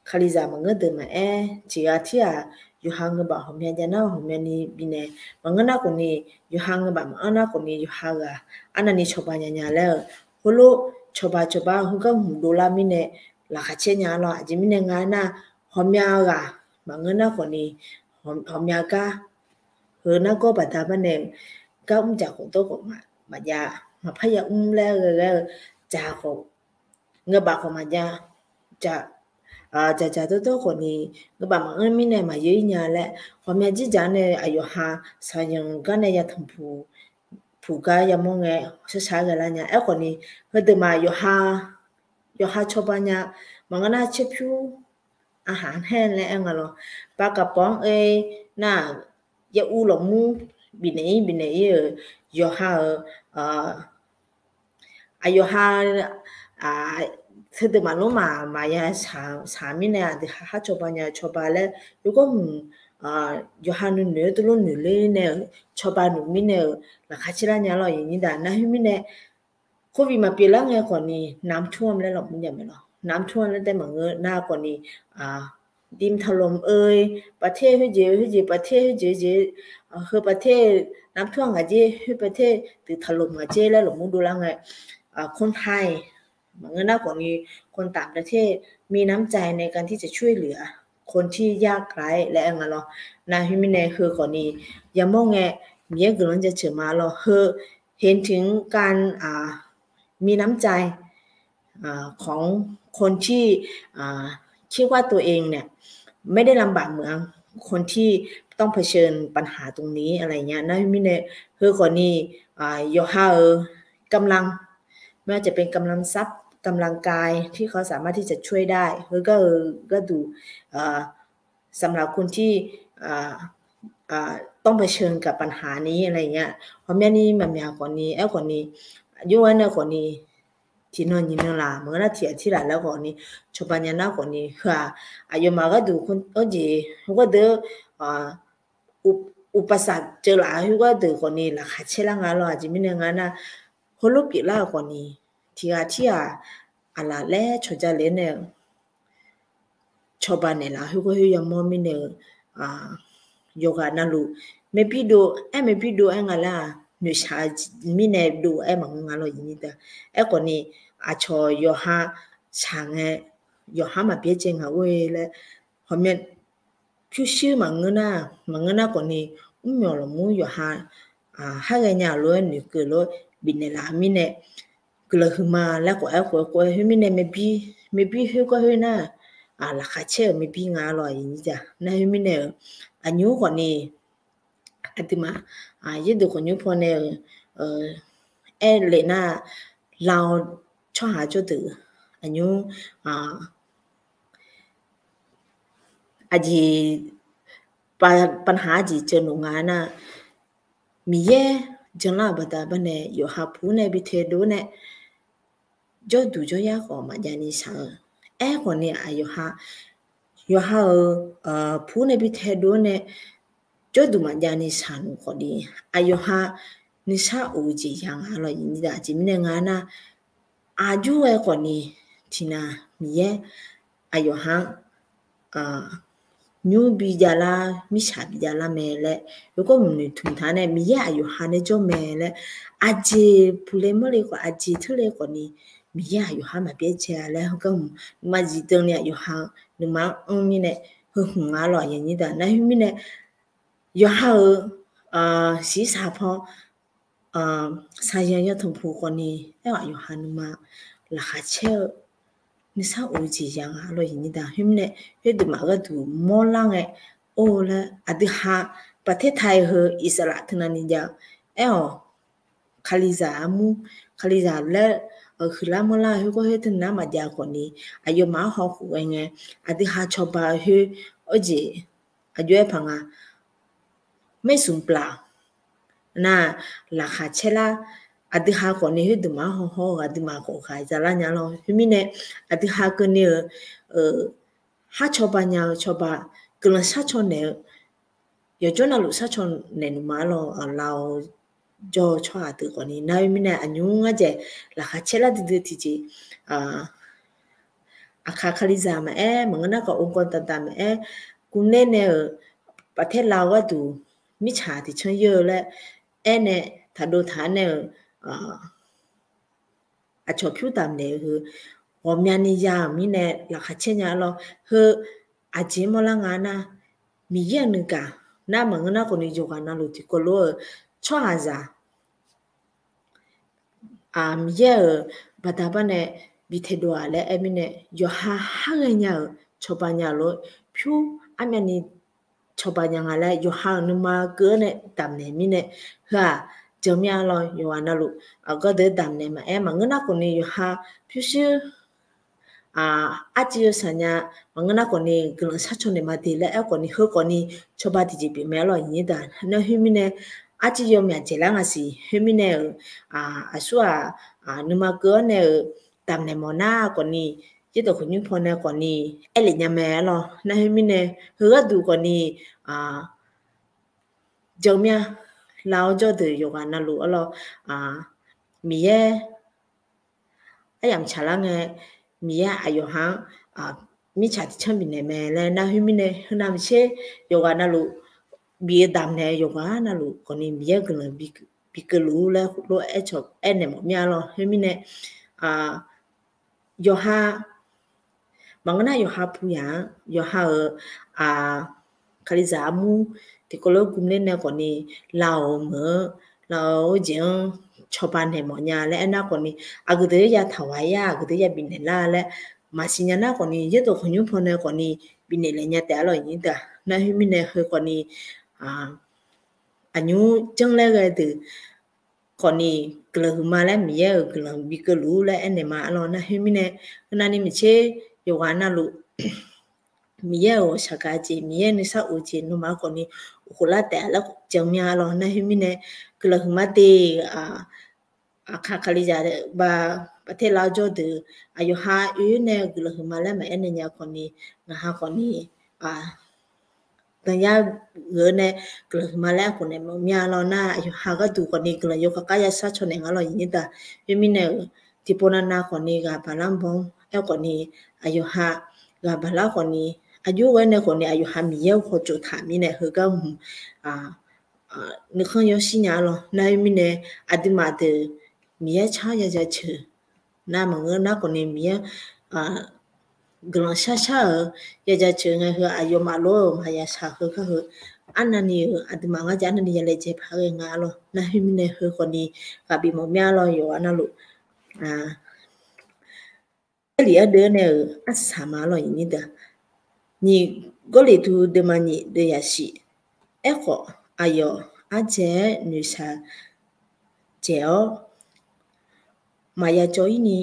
kalizaq maqngeur deuq maqaer, tiqghaq tirghaq yawqha ngeubaf ghawqmya jav nar ghawqmyani bifnaeq maqngeur nar khawf ni, yawqha ngeubaf maqanr nar khawf ni, yawqha ghaq arnavni cawba nya nya laer-eu, heulof cawba cawba heugar hmq dovlar mirnae laqkhaq caer nya lawr. Aqjeq mirnae nga nar, ghawqmya ghaq maqngeur nar khawf ni, ghawqmya gar heu nargawr baqda barnae gar mr dzaq khawf dawr khawf maqjav, maqpar ya mr laer ghae ghae-eu dzaq khawf, ngeubaf khawf maqjav, dzaq dzaq dawr dawr khawf ni, ngeubaf maqanr mirnae maqyeu-ir nya laer, ghawqmya dzirdzaq nae aqyawf ha shaqzanq gar nae yatanq puq puq gar yamawr ngae, shar shar ghae lar nya. Aerkhawf ni, heudeuq ma yawqha cawba nya, maqngeur nar caerpyur aqhaq haer laer aer nga lawr. Baqkaq pawq-anr oe nar, yaur lafmur bifnaeq-ir bifnaeq-ir-euq yawqha-euq aqyawf ha, heudeuq maqlor maq maqya shaq mirnae aqdui ha har cawba nya-eu cawba laer, yawgawr hmq yawqha nuinoeq-aer dovlof noeq ler nae-euq cawba nuf mirnae-euq laqkhaq caer lar nya lawr. Iqnyir daq nar khoermirnae, covid maqpyeuf lar ngae khawf ni น้ำท่วม laer lafmur jav mae lawr. น้ำท่วม laer tae maqngeur nar khawf ni, ดินถล่ม oe, ประเทศ khoerjeq khoerjeq ประเทศ khoerjeq khoerjeq, heu ประเทศ น้ำท่วม ngaq jer, heu ประเทศ ตึกถล่ม ngaq jer laer lafmur dovlar ngae, คนไทย maqngeur nar khawf ni, คนต่างประเทศ มีน้ำใจในการที่จะช่วยเหลือคนที่ยากไร้ laer aer nga lawr. Nar khoermirnae heu khawf ni yamawr ngae, Miqyaer guiqlanq jaceuq ma lawr. Heu เห็นถึงการมีน้ำใจของคนที่คิดว่าตัวเองเนี่ยไม่ได้ลำบากเหมือนคนที่ต้องเผชิญปัญหาตรงนี้อะไรเงี้ย nar khoermirnae, heu khawf ni yawqha-euq กำลัง ไม่ว่าจะเป็นกำลังทรัพย์ กำลังกาย ที่เขาสามารถที่จะช่วยได้ heugar-eu gharduq สำหรับคนที่ต้องเผชิญกับปัญหานี้อะไรเงี้ย ghawqmyani maqmyaq khawf ni, aerkhawf ni, aqjox-aer nae khawf ni, tiqnan nyiqnan laf maqngeur nar tiqghaq tirghaq laer khawf ni, cawba nya nar khawf ni, heu-aq, aqyawfmaf gharduq khoerjeq gharduq, uqpaqsaq ceuv laf-eu gharduq khawf ni laqkhaq caer lar nga lawr. Aqjeq mirnae nga nar, heulof pyeuflar-euq khawf ni, tiqghaq tirghaq aqlaf laer cawqja le nae-eu cawba naeqlaf khoergar khoer yamawr mirnae-eu, yawqghaq navluf maerbir dov-aer maerbir dov-aer nga laer-aq, noeqshaq mirnae dov-aer maqngeur nga lawr. Iqnyir daq, aerkhawf ni, aqcawq yawqha shaq ngae, yawqha maqbyaer dzae ngaq or-e laer, ghawqmya pyurshuir maqngeur nar, maqngeur nar khawf ni, mrmyawq lafmur yawqha haer ghaenya lof-aer noeqkeuv lof-aer bifnaeq laf mirnae, guiqlanq huiqma laer khawf aerkhof-aer khof-aer khoermirnae, maerbir khoergar khoer nar, laqkhaq caer-euq maerbir nga lawr. Iqnyir daq, nar khoermirnae-euq aqnymr khawf ni, aqduimaf yaerdeuq khawqnymr pawnae-euq aerlef nar, lao tsawrhaq jawrdeuq aqnymr aqjeq, paqnaq aqjeq ceuv nuf nga nar, Miqyaer janlar-euq baqda barnae yawqha pur nae bi taedov nae, jawrduq jawryar khawf maqjav ni shaq-eu. Aerkhawf ni aqyawf ha, yawqha-euq pur nae bi taedov nae, jawrduq maqjav ni shaq nuf khawf ni, aqyawf ha nuisar of-eu jeq ya nga lawr. Iqnyir daq, aqjeq mirnae nga nar, aqjox-aer khawf ni, tiqnan Miqyaer aqyawf ha-anr nymr bi jav lar, mirtsaq bi jav lar mae laer, yawkawr mq noeqtmq taq nae Miqyaer aqyawf ha nae jawr mae laer, aqjeq puqle mawrle khawf, aqjeq teurle khawf ni, Miqyaer aqyawf ha maqbyaer jae-a laer heugar hmq nuima zifdan ni aqyawf ha nuima-anr anr mirnae, heu hmq nga lawq aqyuif aqnyir deuq. Nar khoermirnae, yawqha-euq shiqshaq paw, saqyanq yantanq puq khawf ni, aer-awq aqyawf ha nuima laqkhaq caer-eu nuisar of-eu jeq ya nga lawq aqyuif aqnyir deuq. Khoermirnae, khoerdeuq maf gharduq mawrlar ngae, or laer aqdui ha, baqtaer ta-eu heu Iqsaqlaq teunav ni jav-eu, aer-awq, Kalizaq armur, Kalizaq laer huiqlar mawrlar-eu khoergawr khoer teunar maqjav khawf ni, aqyawfmaf-anr hawkhof ghae ngae, aqdui ha cawba-eu khoer, or jeq, aqjox-aer paq nga, maersmq pla nar, laqkhaq caer lar, aqdui ha khawf ni khoerdeuq maf-anr hawhaw-eu aqdui maf khawf ghaq zalar nya lawr. Khoermirnae, aqdui ha keuvni-euq, har cawba nya-eu cawba, guiqlanq sharcaw naeq-eu, yawqjawr navluf sharcaw naeq nuima lawr, laf-awr jawr-eu tsawrhaq deuq khawf ni nar khoermirnae aqnymr ngar dzaeq laqkhaq caer lar duidui tiqjeq, Aqkaq Kalizaq maqaer, maqngeur nar khawf องค์กร taqdaq maqaer, guvner nae-euq baqtaer lav-eu gharduq mirtsaq tiqcanr yeur-eu laer aernae taqdov taq-aer nae-euq aqcawq pyur damqnaeq-eu heu ghawqmyani ya-euq mirnae laqkhaq caer nya lawr. Heu aqjeq mawrlar nga nar, Miqyaer-euq nuigaq nar maqngeur nar khawf ni yawqghaq navluf tiqkawv lof-eu tsawrhaqzaq Miqyaer-euq baqda bar nae bi taedov-aq laer aer mirnae, yawqha har ghaenya-euq cawba nya lof-aer pyur armyavni cawba nya nga laer yawqha-euq nuima keuv-awr nae damqnaeq mirnae, heu-aq janmya lawr yawqghaq navluf aqgawr deuq damqnaeq maqaer, maqngeur nar khawf ni yawqha pyurshuir arcuiv yawsaq nya, maqngeur nar khawf ni guiqlanq sharcaw naeq ma de laer aer khawf ni heu khawf ni cawba tiqjeq pyeuf mae lawr aqyuif aqnyir deuq. Nar khoermirnae arcuiv yawmyaq dzaeqlar nga siq khoermirnae-euq aqsur-aq nuima keuv-awr nae-euq damqnaeq mawf nar khawf ni, yaerdawq khawqnymr paw nae khawf ni aerlef nya mae lawr. Nar khoermirnae heu gharduq khawf ni janmya laf-awr jawrdeuq yawqghaq navluf arlawr, Miqyaer aryamq tsaqlar ngae, Miqyaer aqyawf ha-anr mirtsaq tiqcanr bifnaeq mae laer nar khoermirnae, heu navmaqtser yawqghaq navluf bif-eu damqnaeq-eu yawqghaq navluf khawf ni Miqyaer guiqlanq bi keuvluf-ur laer lof-aer aer naeq mawf mir-a lawr. Khoermirnae yawqha maqngeur nar yawqha puq yaq-anr yawqha-euq Kalizaq armur tiqkawv lof-aer guvler nae khawf ni, lav-awq-eu meuq-anr lav-awq-eu jeq-anr cawba naeq mawf nya laer aernar khawf ni, aqgeu deuq-aer ya taq ghaq-ir-a, aqgeu deuq ya bifnaeq lar laer maqsiq nya nar khawf ni, yaerdawq khawqnymr paw nae khawf ni bifnaeq laeq nya taef-a lawr aqyuif aqnyir deuq. Nar khoermirnae heu khawf ni aqnymr janr laer ghae deuq khawf ni, guiqlanq huiqma laer Miqyaer-euq guiqlanq bi keuvluf-ur laer aernaeq ma lawr. Nar khoermirnae, heu navni maqtser yawqghaq navluf Miqyaer-euq ghawqshaq gaq jeq, Miqyaer nuisar of jeq nawmaf khawf ni of khoflar taef-a laer janmya lawr. Nar khoermirnae, guiqlanq huiqma de, Aqkaq Kalizaq ba, baqtaer lav-awr jawrdeuq aqyawf ha oe nae guiqlanq huiqma laer maqaer nae nya khawf ni, ngaq ha khawf ni danyar gheu nae guiqlanq huiqma laer aerkhof naeq mawf mir-a lawr. Nar aqyawf ha gharduq khawf ni guiqlanq yawkhav kar ya sharcaw naeq nga lawr aqyuif aqnyir deuq. Khoermirnae-euq tiqpov navnav khawf ni ghaq baqlar baw-anr aerkhawf ni, aqyawf ha ghaq baqlar khawf ni, aqjox ghae nae khawf ni aqyawf ha Miqyaer-eu khawf tsoftsaf mirnae heugar hmq nuikhanr yawshir nya-a lawr. Nar khoermirnae, aqduimaf deuq Miqyaer tsar ya jaceuq nar maqngeur nar khawf ni Miqyaer guiqlanq shar shar-euq ya jaceuq ngae heu aqyawfmaf lof-eu maqya shaq heu gar heu arnavni-euq aqduimaf ngar jeq arnavni ya laejae paq-aer ghae nga-a lawr. Nar khoermirnae heu khawf ni ghaq bif mawf mir-a lawr yawqghaq navluf Jarlif ardeuv-aer nae-euq arsaq ma lawr aqyuif aqnyir deuq. Nyiq Gawrliqtu deuvma nyiq deuv yashif. Aerkhawf, aqyawf ardzaeq-aer noeqshaq dzaeq-awr maqya cawv-ir ni,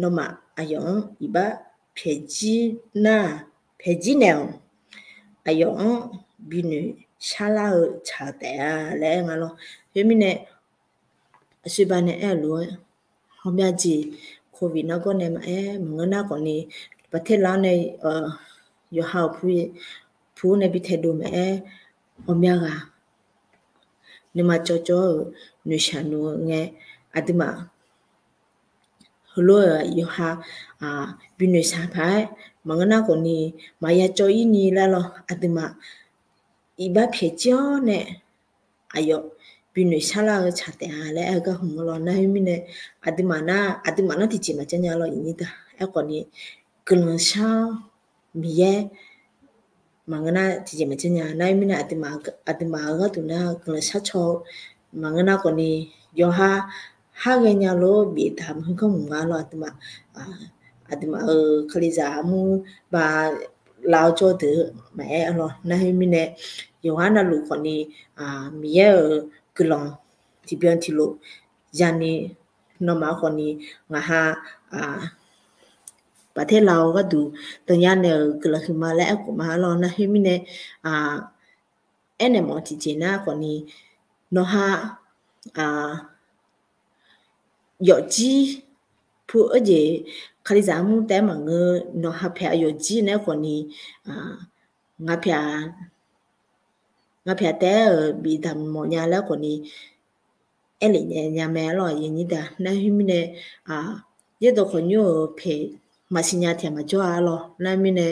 nawmaf aqyawf-anr iqbax pyaeqjir nar-aq, pyaeqjir naeq-awq. Aqyawf-anr binoeq sharlar-eu tsaq-eu taef-a laer aer nga lawr. Khoermirnae, aqsur ba nae aer-euq lof-aer, ghawqmya jeq covid nargawr nae maqaer, maqngeur nar khawf ni, baqtaer lar-awr nae yawqha-euq pu-, pu nae bi taedov maqaer, ghawqmya ghaq nuima cawvcawv-euq noeqshaq noeq-eu ngae, aqduimaf heulof-aer yawqha bi noeqshaq paq-aer maqngeur nar khawfni maqya cawv-ir ni laer lawr, aqduimaf iqbax pyaeq jir-awr nae aqyawf bi noeqshar lar-eu tsaq taef-a laer aer-eu gar hmq-awr lawr. Nar khoermirnae aqduimaf nar, aqduimaf nar tiqjeq maqjanr nya lawr, iqnyir da. Aerkhawfni guiqlanq shar-awr Miqyaer maqngeur nar tiqjeq maqjanr nya. Nar khoermirnae aqduimaf-euq gharduq nar guiqlanq shar caw-eu maqngeur nar khawfni yawqha har ghaenya lof bif damq heugar mq nga lawr, aqduimaf, aqduimaf-euq kalizaq armur ba lav-awr jawr deuq maqaer-a lawr. Nar khoermirnae yawqha navluf khawfni Miqyaer-euq guiqlanq tiqbyan tiqlof yani nawmaf khawfni ngaq ha baqter lav-eu gharduq dawqnya naeq-euq guiqlanq huiqma laer aerkhof ma-a lawr. Nar khoermirnae aernaeq mawf tiqjeq nar khawfni nawqha yawfjir pu-eu jeq kalizaq armur taef-aer maqngeur, nawqha pyaeq-a yawfjir nae khawfni ngaq pyaeq ngaq pyaeq taef-aer-euq bif damq mawf nya laer khawfni aerlef nya mae-a lawr, aqyuif aqnyir da. Nar khoermirnae yaerdawq khawqnymr-euq paeq maqsiq nya tiq ghaq maqjawr-a lawr. Nar mirnae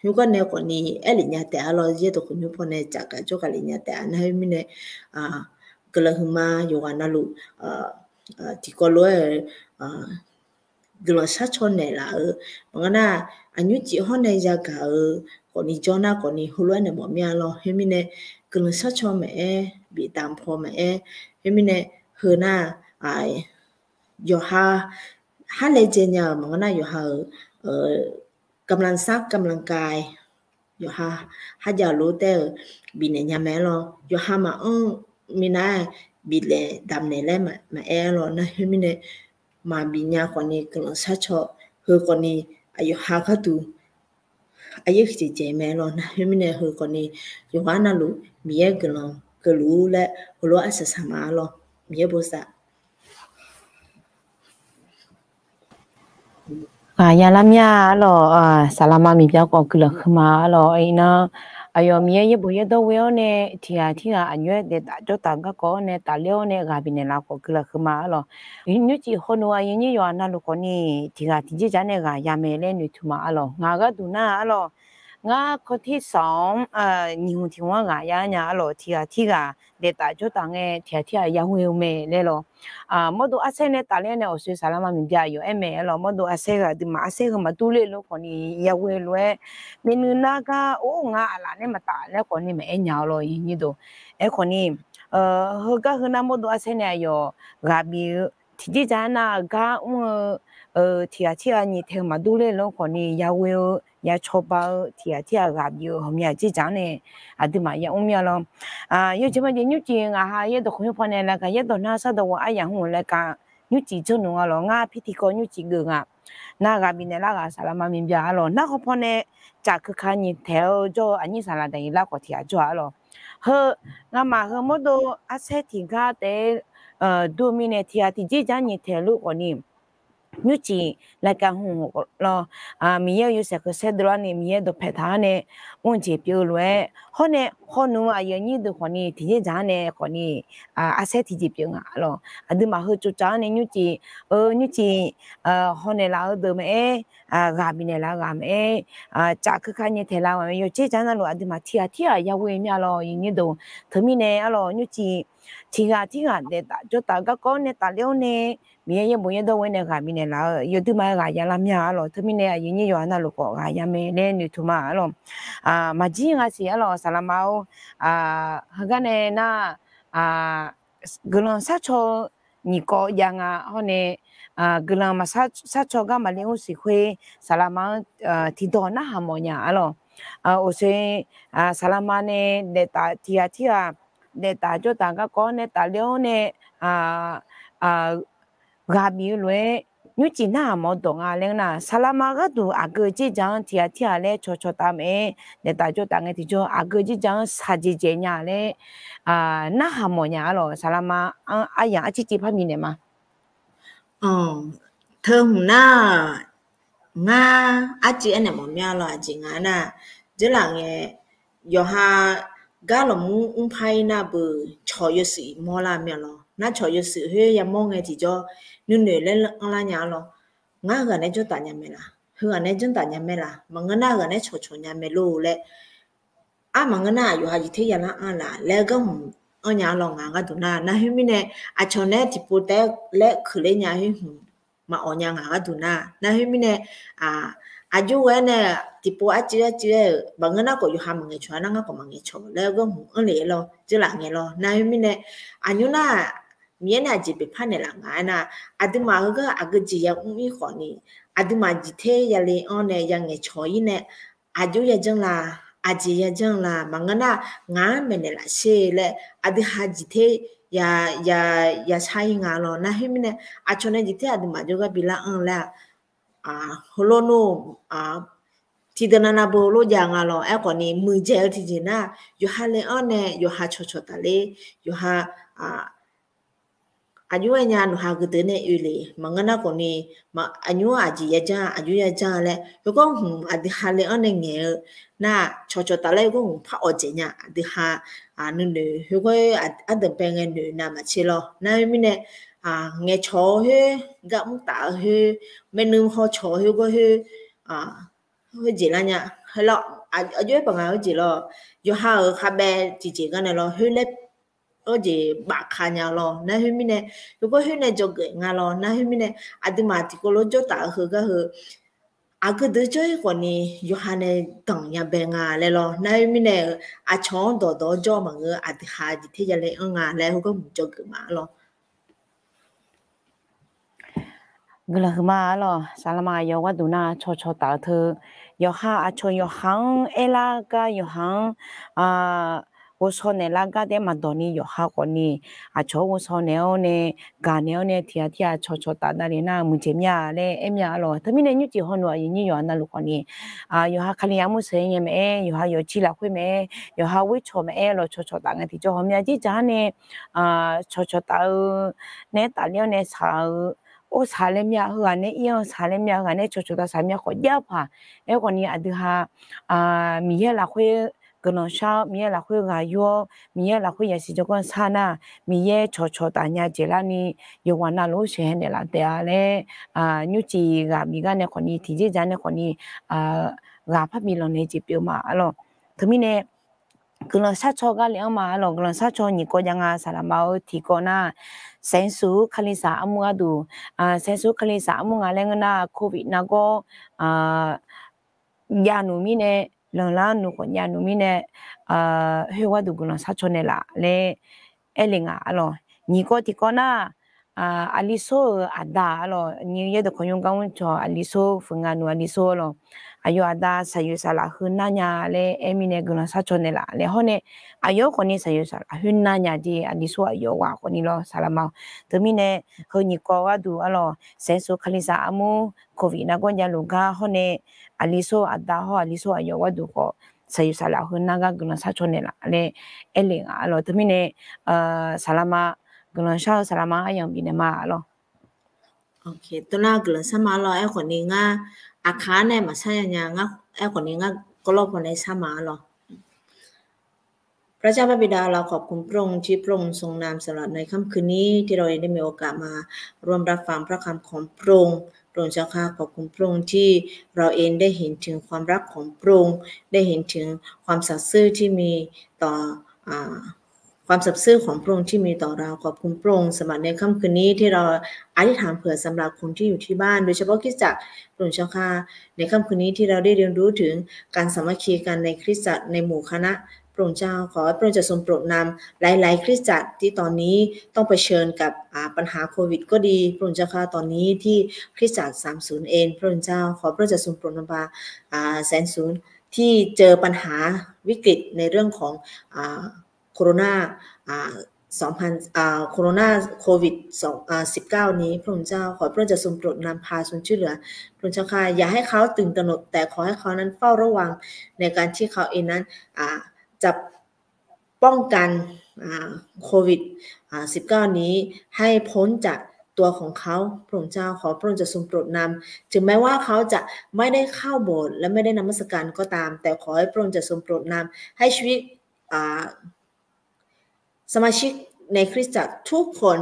khoergar nae khawfni aerlef nya taef-a lawr, yaerdawq khawqnymr pawnae cafgaq jawrgaq lef nya taef-a. Nar khoermirnae guiqlanq huiqma yawqghaq navluf tiqkawv lof-aer guiqlanq shar caw naeqlaf-eu maqngeur nar, aqnymr cif hawr nae yagaq-eu khawfni jawr nar khawfni heulof-aer naeq mawf mir-a lawr. Khoermirnae guiqlanq shar caw maqaer, bif damq paw maqaer, khoermirnae heu nar yawqha har laejae nya-euq maqngeur nar yawqha-euq กำลังทรัพย์ กำลังกาย yawqha har jav lof taer-euq bifnaeq nya mae-a lawr. Yawqha maqanr minav-aer bifnaeq damqnaeq laer maqaer-a lawr. Nar khoermirnae maqbif nya khawfni guiqlanq shar caw, heu khawfni aqyawf ha gharduq aqyaer huiqdzaeq dzaeq mae lawr. Nar khoermirnae heu khawfni yawqghaq navluf Miqyaer guiqlanq keuvluf-ur laer heulof-aer arsaq saq ma-a lawr. Miqyaer bosav. Ghaqya lar mir-a-a lawq, saqlaqma miqbya khawf guiqlanq huiqma-a lawq. Iqnan aqyawf Miqyaer yaerbof yaerdawr ghoe-awr nae tiqghaq tirghaq aqjox-aer daeftaf jawrtaf garkawv-awr nae tafler-awr nae ghaq bifnaeq laf khawf guiqlanq huiqma-a lawq. Nymrcif hawnu aqyuif aqnyir yawqghaq navluf khawfni tiqghaq tiqjeq dzaq nae ghaq ya mae laer noeqtmq ma-a lawq. Ngaq gharduq nar-a lawq, ngar kawv tirsanq-anr nyiq hmq tiq hmq-anr ghaq ya nya-a lawq. Tiqghaq tirghaq daeftaf jawrtaf ngae tiqghaq tirghaq yaghoe-eu mae laer lawq. Mawrdo arsaer nae tafler nae awqsoe saqlaqma miqbya aqyawf aer mae-a lawq. Mawrdo arsaer heu aqduimaf arsaer heu maqdur ler lof khawfni yaghoe lof-aer, myavnuiv nar gar or ngar aqlaf nae maqtaf laer khawfni maqaer nya-a lawq. Aerkhawfni heugar heu nar mawrdo arsaer nae aqyawf ghaq bif-eu tiqjeq dzaq nar gar mr-eu tiqghaq tirghaq nyiq tae-eu maqdur ler lof khawfni yaghoe-eu yacawba-eu tiqghaq tirghaq ghaq bif-eu ghawqmya jeq dzaq-anr nae aqduimaf yamr mir-a lawr. Yawjeq majeq nymrcif ngaq ha yaerdawq khawqnymr pawnae laer ka yaerdawq nar sardawq ghawq aryamq hmq-eu laer ka nymrcif janrnmr-a lawq. Ngar pirtiqkawv nymrcif geuf nga. Nar ghaq bifnaeq lar ghaq saqlaqma miqbya-a lawq. Nar khawf pawnae caf keuka nyiq taeq-eu jawr-eu aqnyir saqlaq daqyiq lar khawf tiqghaq jawr-a lawq. Heu ngamaf heu mawrdo arsaer tiqgar taef-aer dur-eu mirnae tiqghaq tiqjeq dzaq-anr nyiq taeq lof khawfni nymrcif laer ka hmq lawr. Miqyaer-eu yawshaef keuv saer dovlar ni Miqyaer dawqpae taq-anr nae mr-eu jeq pyeuf-eu lof-aer hawr nae hawnu aqyuif aqnyir deuq khawfni tiqjeq dzaq-anr nae khawfni arsaer tiqjeq pyeuf nga lawq. Aqduimaf heu tsovtsaf-anr nae nymrcif, eu nymrcif hawnaeq laf-eu deuq maqaer, ghaq bifnaeq laf-eu ghaq maqaer, caf keuka nyae taeq laf-eu ghaq mae. Yawjeq dzaq navluf aqduimaf tiqghaq tirghaq yaghoe mir-a lawq. Iqnyir deuq teumirnae-a lawq nymrcif tiqghaq tirghaq daeftaf jawrtaf garkawv nae tafler-awr nae Miqyaer yaerbof yaerdawr ghoe nae ghaq bifnaeq laf-eu yawduimaf-aer ghaq ya lar mir-a lawq. Teumirnae aqyuif aqnyir yawqha navluf khawf ghaq ya mae laer noeqtmq ma-a lawq. Maqjir nga siq-a lawq saqlaqma-or. Heugar nae nar guiqlanq sharcaw-eu nyiq kawv jav nga hawr nae guiqlanq maqshar, sharcaw gar maqli mr siq khoer saqlaqma-anr tiqdawq narhaq mawf nya-a lawq. Uqshoe saqlaqma nae daeftaf tiqghaq tirghaq daeftaf jawrtaf garkawv nae tafler-awr nae ghaq bif-eu lof-aer nymrcif narhaq mawf-eu dawq nga laer nar, saqlaqma gharduq aqgeu jeqdzaq-anr tiqghaq tirghaq laer cawqcawq taf maqaer, daeftaf jawrtaf ngae tiqjawr aqgeu jeqdzaq-anr shaqjeq dzaeq nya laer narhaq mawf nya-a lawq. Saqlaqma-anr aryamq arcir civ par bifnaeq ma. Teu hmq nar, ngar arcuiv aernaeq mawf mir-a lawq. Aqjeq nga nar, dzeurlaf ngae yawqha gar lawqmur mrpar-ir nar beu cawq yawshuif mawrlar mir-a lawr. Nar cawq yawshuif khoer yamawr ngae tiqjawr nuinoeq laer anrlar nya-a lawr. Ngar heughaq nae jawrtaf nya mae laq? Heughaq nae jawrtaf nya mae laq? Maqngeur nar heughaq nae cawqcawq nya mae lor laer. Ar maqngeur nar aqyawf ha jeq ter yalar anr laq laer garhmq anr nya-a lawr ngaq gharduq nar. Nar khoermirnae, aqcawq nae tiqpov taef-aer laer keuvler nya khoer hmq maqawq nya ngaq gharduq nar. Nar khoermirnae, aqjox ghae-aer nae tiqpov arcuiv arcuiv-aer-euq maqngeur nar khawf yawqha maqngaeq cawq-a nar ngar khawf maqngaeq cawq laer garhmq anr le lawr dzeurlaf ngae lawr. Nar khoermirnae, aqnymr nar Miqyaer nae aqjeq beqpar naeqlaf nga aernar, aqduimaf heugar aqgeu jeq yamr-ir khawfni, aqduimaf jeq ter yale anr nae yangaeq cawq-ir nae, aqjox yajanr la, aqjeq yajanr la, maqngeur nar ngaq-anr maeqnaeq laf sher laer aqdui ha jeq ter ya, ya, yashar-ir nga lawr. Nar khoermirnae, aqcawq nae jeq ter aqduimaf jawrgar bilar anr laer-aq, heulof nmr, tiqdeuq navnav beu lof jav nga lawr. Aerkhawfni muiqdzaeq-eu tiqjeq nar, yawqha le anr nae yawqha cawqcawq tafler, yawqha aqjox-aer nya nawqha geuqdeuq nae oe le. Maqngeur nar khawfni, aqnymr aqjeq yajanr aqjox yajanr laer heugar hmq aqdui ha le anr nae ngaeq-eu nar, cawqcawq tafler heugar hmq par awqdzaeq nya aqdui ha nuinoeq heugar ardanqbae ngae noeq navmaqtser lawr. Nar khoermirnae, ngaeq cawq-eu khoer, gar mr taf-eu khoer, maernmr haw cawq-eu khoer gar khoer, khoerjeq lar nya. Heulof, aqjox-aer paq nga khoerjeq lawr. Yawqha-euq khavbae tiqjeq gar nae lawr khoer laer, khoerjeq bafka nya lawr. Nar khoermirnae, heugar khoer nae dzawgeuf nga lawr. Nar khoermirnae, aqduimaf tiqkawv lof jawrtaf-eu heugar heu aqgeu deuq jawr-ir khawfni yawqha nae danqnya bae nga laer lawr. Nar khoermirnae-euq aqcawq-anr dawqdawq-awr jawr maqngeur, aqdui ha jeq ter yale anr nga laer heugar hmq dzawgeuf ma lawr. Guiqlanq huiqma-a lawr. Saqlaqma aqyawf gharduq nar cawqcawq taf-eu teu, yawqha aqcawq yawqha-anr aerlar gar yawqha-anr ghovshaw naeqlar gar taef-aer maqdawq ni yawqha khawfni, aqcawq-anr ghovshaw naeq-awr nae, gaq naeq-awr nae tiqghaq tiqghaq cawqcawq taf davle nar muiqdzaeq mir-a laer aer mir-a lawr. Teumirnae nymrcif hawnuq aqyuif nyir yawqha navluf khawfni, yawqha Kali armur sheuq-aer nya maqaer, yawqha yawqjir lafkhoer maqaer, yawqha ghoer cawq maqaer lawr cawqcawq taf ngae tiqjawr hawmya jir dzaq-anr nae cawqcawq taf-eu nae tafler-awr nae shaq-eu, or shaq laer mir-a, heughaq nae ir-anr shaq laer mir-a, heughaq nae cawqcawq taf shaq mir-a khawf jav paq. Aerkhawfni aqdui ha Miqyaer lafkhoer guiqlanq shar-awr, Miqyaer lafkhoer ghaq yur-awr, Miqyaer lafkhoer yasiq jawrgar shar nar, Miqyaer cawqcawq taf nya jeq larni yawqghaq navluf-anr sheuqhae naeqlaf taef-a laer, nymrcif ghaq bif gar nae khawfni tiqjeq dzaq nae khawfni ghaq parbi lanqnaeq jeq pyeuf ma-a lawr. Teumirnae guiqlanq sharcaw gar le-anr ma-a lawr. Guiqlanq sharcaw nyiq kawv jav nga. Saqlaqma-eu tiqkawv nar, saeqsuq-eu Kalisaq armur gharduq, saeqsuq-eu Kalisaq armur nga laer ngeur nar, covid nargawr javnuq mirnae, lanqlar nuq khawf javnuq mirnae, khoer gharduq guiqlanq sharcaw naeqlaf laer aer le nga-a lawr. Nyiq kawv tiqkawv nar, aqli sor-euq aqda-a lawr, nyiq yaerdawq kawq nymr gar mr cawq aqli sor, fuq nga nuq aqli sor-a lawr, aqyawf aqda saqyoeq saqlaq heu nar nya laer aer mirnae guiqlanq sharcaw naeqlaf laer hawr nae, aqyawf khawfni saqyoeq saqlaq khoer nar nya jeq aqli sor aqyawf ghaq khawfni lawr saqlaqma-awq. Teumirnae heu nyiq kawv gharduq-a lawr, saeqsuq Kalisaq armur covid nargawr javluf gar hawr nae, aqli sor aqda hawr aqli sor aqyawf gharduq khawf saqyoeq saqlaq heu nar gar guiqlanq sharcaw naeqlaf laer aer le nga-a lawr. Teumirnae saqlaqma, guiqlanq shar-eu saqlaqma aryamq bifnaeq ma-a lawr. Tov nar guiqlanq sharma lawr. Aerkhawfni ngar aqkaq-anr nae maqshar nya nya, aerkhawfni ngar gawrlawr pawnae sharma-a lawr. พระเจ้าพระบิดา เราขอบคุณพระองค์ที่พระองค์ทรงนำสำหรับในค่ำคืนนี้ที่เราได้มีโอกาสมาร่วมรับฟังพระคำของพระองค์ พระองค์เจ้าข้า ขอบคุณพระองค์ที่เราเองได้เห็นถึงความรักของพระองค์ ได้เห็นถึงความสัตย์ซื่อที่มีต่อ ความสัตย์ซื่อของพระองค์ที่มีต่อเรา ขอบคุณพระองค์สำหรับในค่ำคืนนี้ที่เราอธิษฐานเผื่อสำหรับคนที่อยู่ที่บ้าน โดยเฉพาะคริสตจักร พระองค์เจ้าข้า ในค่ำคืนนี้ที่เราได้เรียนรู้ถึงการสามัคคีกันในคริสตจักร ในหมู่คณะ พระองค์เจ้า ขอให้พระองค์จะทรงโปรดนำหลายๆ คริสตจักรที่ตอนนี้ต้องเผชิญกับ อ่า ปัญหาโควิดก็ดี พระองค์เจ้าข้า ตอนนี้ที่คริสตจักรสามศูนย์เอง พระองค์เจ้า ขอพระองค์จะทรงโปรดนำพา อ่า แสนศูนย์ ที่เจอปัญหาวิกฤตในเรื่องของ อ่า โคโรนา อ่า สองพัน อ่า โคโรนา โควิด สอง อ่า สิบเก้า นี้ พระองค์เจ้า ขอพระองค์จะทรงโปรดนำพาทรงช่วยเหลือ พระองค์เจ้าข้า อย่าให้เขาตื่นตระหนก แต่ขอให้เขานั้นเฝ้าระวังในการที่เขาเองนั้น อ่า จะป้องกัน อ่า โควิด อ่า สิบเก้า นี้ให้พ้นจากตัวของเขา พระองค์เจ้า ขอพระองค์จะทรงโปรดนำ ถึงแม้ว่าเขาจะไม่ได้เข้าโบสถ์และไม่ได้นมัสการก็ตาม แต่ขอให้พระองค์จะทรงโปรดนำให้ชีวิต สมาชิกในคริสตจักรทุกคน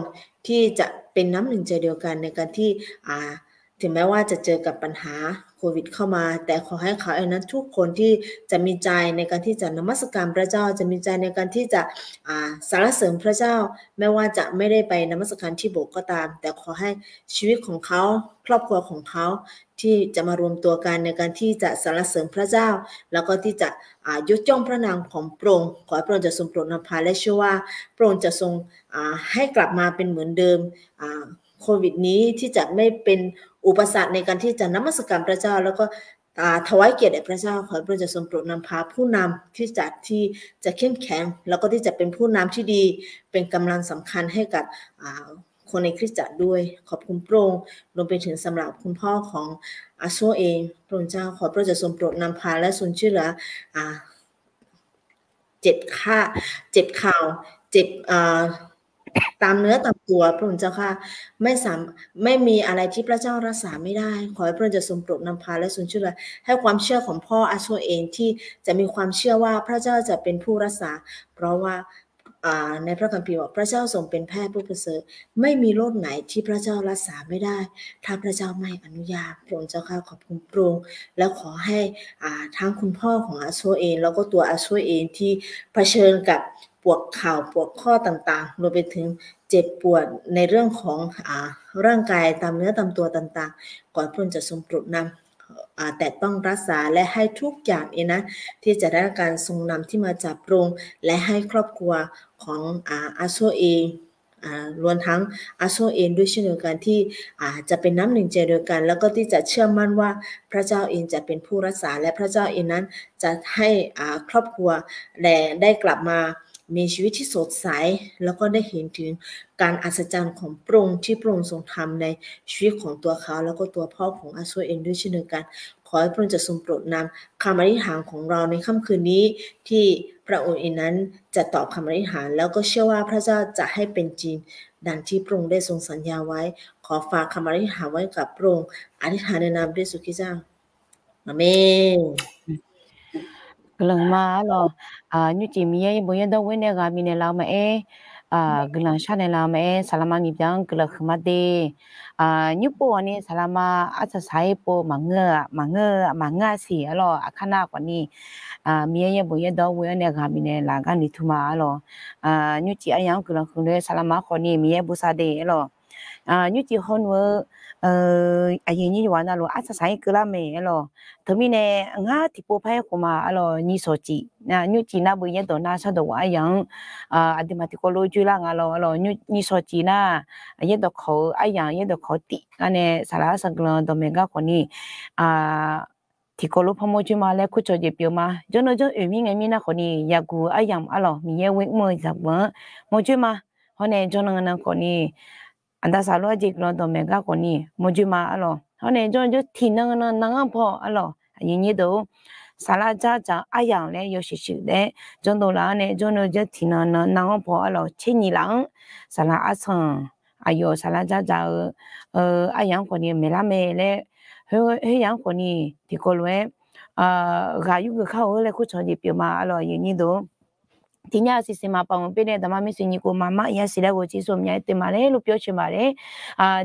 ที่จะเป็นน้ำหนึ่งใจเดียวกันในการที่ ถึงแม้ว่าจะเจอกับปัญหาโควิดเข้ามา แต่ขอให้เขาเองนั้นทุกคนที่จะมีใจในการที่จะนมัสการพระเจ้า จะมีใจในการที่จะ สรรเสริญพระเจ้า ไม่ว่าจะไม่ได้ไปนมัสการที่โบสถ์ก็ตาม แต่ขอให้ชีวิตของเขา ครอบครัวของเขา ที่จะมารวมตัวกันในการที่จะสรรเสริญพระเจ้า แล้วก็ที่จะ ยกย่องพระนามของพระองค์ ขอให้พระองค์จะทรงโปรดนำพา และเชื่อว่าพระองค์จะทรง ให้กลับมาเป็นเหมือนเดิม โควิดนี้ที่จะไม่เป็นอุปสรรคในการที่จะนมัสการพระเจ้า แล้วก็ ถวายเกียรติแด่พระเจ้า ขอให้พระองค์จะทรงโปรดนำพาผู้นำที่จะ ที่จะเข้มแข็ง แล้วก็ที่จะเป็นผู้นำที่ดี เป็นกำลังสำคัญให้กับ คนในคริสตจักรด้วย ขอบคุณพระองค์ รวมไปถึงสำหรับคุณพ่อของอาโซเอง พระองค์เจ้า ขอพระองค์จะทรงโปรดนำพาและทรงช่วยเหลือ เจ็บไข้ เจ็บเข่า เจ็บ ตามเนื้อตามตัว พระองค์เจ้าข้า ไม่สาม- ไม่มีอะไรที่พระเจ้ารักษาไม่ได้ ขอให้พระองค์จะทรงโปรดนำพาและทรงช่วยเหลือ ให้ความเชื่อของพ่ออาโซเองที่จะมีความเชื่อว่าพระเจ้าจะเป็นผู้รักษา เพราะว่า ในพระคัมภีร์บอกพระเจ้าทรงเป็นแพทย์ผู้ประเสริฐ ไม่มีโรคไหนที่พระเจ้ารักษาไม่ได้ ถ้าพระเจ้าไม่อนุญาต พระองค์เจ้าข้า ขอบคุณพระองค์ แล้วขอให้ ทั้งคุณพ่อของอาโซเอง แล้วก็ตัวอาโซเองที่เผชิญกับปวดเข่าปวดข้อต่างๆ รวมไปถึงเจ็บปวดในเรื่องของ ร่างกายตามเนื้อตามตัวต่างๆ ขอให้พระองค์จะทรงโปรดนำ แตะต้องรักษา และให้ทุกอย่างเองนะ ที่จะได้รับการทรงนำที่มาจากพระองค์ และให้ครอบครัวของ อาโซเอง รวมทั้ง อาโซเองด้วยเช่นเดียวกัน ที่ จะเป็นน้ำหนึ่งใจเดียวกัน แล้วก็ที่จะเชื่อมั่นว่าพระเจ้าเองจะเป็นผู้รักษา และพระเจ้าเองนั้นจะให้ ครอบครัว และได้กลับมามีชีวิตที่สดใส แล้วก็ได้เห็นถึงการอัศจรรย์ของพระองค์ที่พระองค์ทรงทำในชีวิตของตัวเขา แล้วก็ตัวพ่อของอาโซเองด้วยเช่นเดียวกัน ขอให้พระองค์จะทรงโปรดนำคำอธิษฐานของเราในค่ำคืนนี้ ที่พระองค์เองนั้นจะตอบคำอธิษฐาน แล้วก็เชื่อว่าพระเจ้าจะให้เป็นจริงดังที่พระองค์ได้ทรงสัญญาไว้ ขอฝากคำอธิษฐานไว้กับพระองค์ อธิษฐานในนามพระเยซูคริสต์เจ้า อาเมน Guiqlanq ma arlawq, nymrcif Miqyaer yaerbof yaerdawr ghoer nae ghaq bifnaeq laf-eu maqaer, guiqlanq sharnaeq laf-eu maqaer, saqlaqma miqbyan-anr guiqlanq huiqma de. Nymrpov ghawqni saqlaqma arsaq saq-ir pov maqngeur-a, maqngeur-a siq arlawq, aqkar nar khawfni, Miqyaer yaerbof yaerdawr ghoer-awr nae ghaq bifnaeq laf gar noeqtmq ma arlawq. Nymrcif aryamq-anr guiqlanq huiq lof-aer saqlaqma khawfni Miqyaer bosav de arlawq. Nymrcif hawluf-eu aqyuif nyir yawqghaq navluf arsaq saq-ir keuvlar mae arlawq. Teumirnae ngar tiqpov par-aer khof ma arlawq, nyir shawq cif, nymrcif nar beu yaerdawq nar shardawq ghawf aryamq-anr aqduimaf tiqkawv lof joerlar nga lawr arlawq, nyir shawq cif nar yaerdawq kawq-eu aryamq yaerdawq kawq-eu tif gar nae saqlaq arsaq guiqlanq dawqmaeq gar khawfni tiqkawv lof par mawrjoer ma laer kurcawq jeq pyeuf ma. Jawrnan janr oeq mir ngae mirnar khawfni yaqguq-eu aryamq arlawq, Miqyaer ghoer mr-eu zaqguq-anr mawrjoer ma. Hawr nae jawrnan nan khawfni aqda saqlaq arjeq guiqlanq dawqmaeq gar khawfni mawrjoer ma arlawq. Hawr nae jawrnan janr tiqnan nan nan-anr paw arlawq, aqyuif nyir deuq-or, saqlaq dzardzaq-eu aryamq laer yawshuif shuif laer jawrnan laf-anr nae jawrnan janr tiqnan nan nan-anr paw arlawq, tser nyiq laf-anr saqlaq arsanq aqyawf saqlaq dzardzaq-eu aryamq-anr khawfni maeqlar mae laer, khoeryamq-anr khawfni tiqkawv lof-aer ghaq yurgeuf kar-eu laer kurcawq jeq pyeuf ma arlawq, aqyuif nyir deuq-or. Tiqnya-eu siqsiq ma paf-euq byaer nae daqma maershuif nyiq khof maqmar yasiq laer ghof ciqsur mya-aer teuv ma laer lof pyawr coeq ma laer.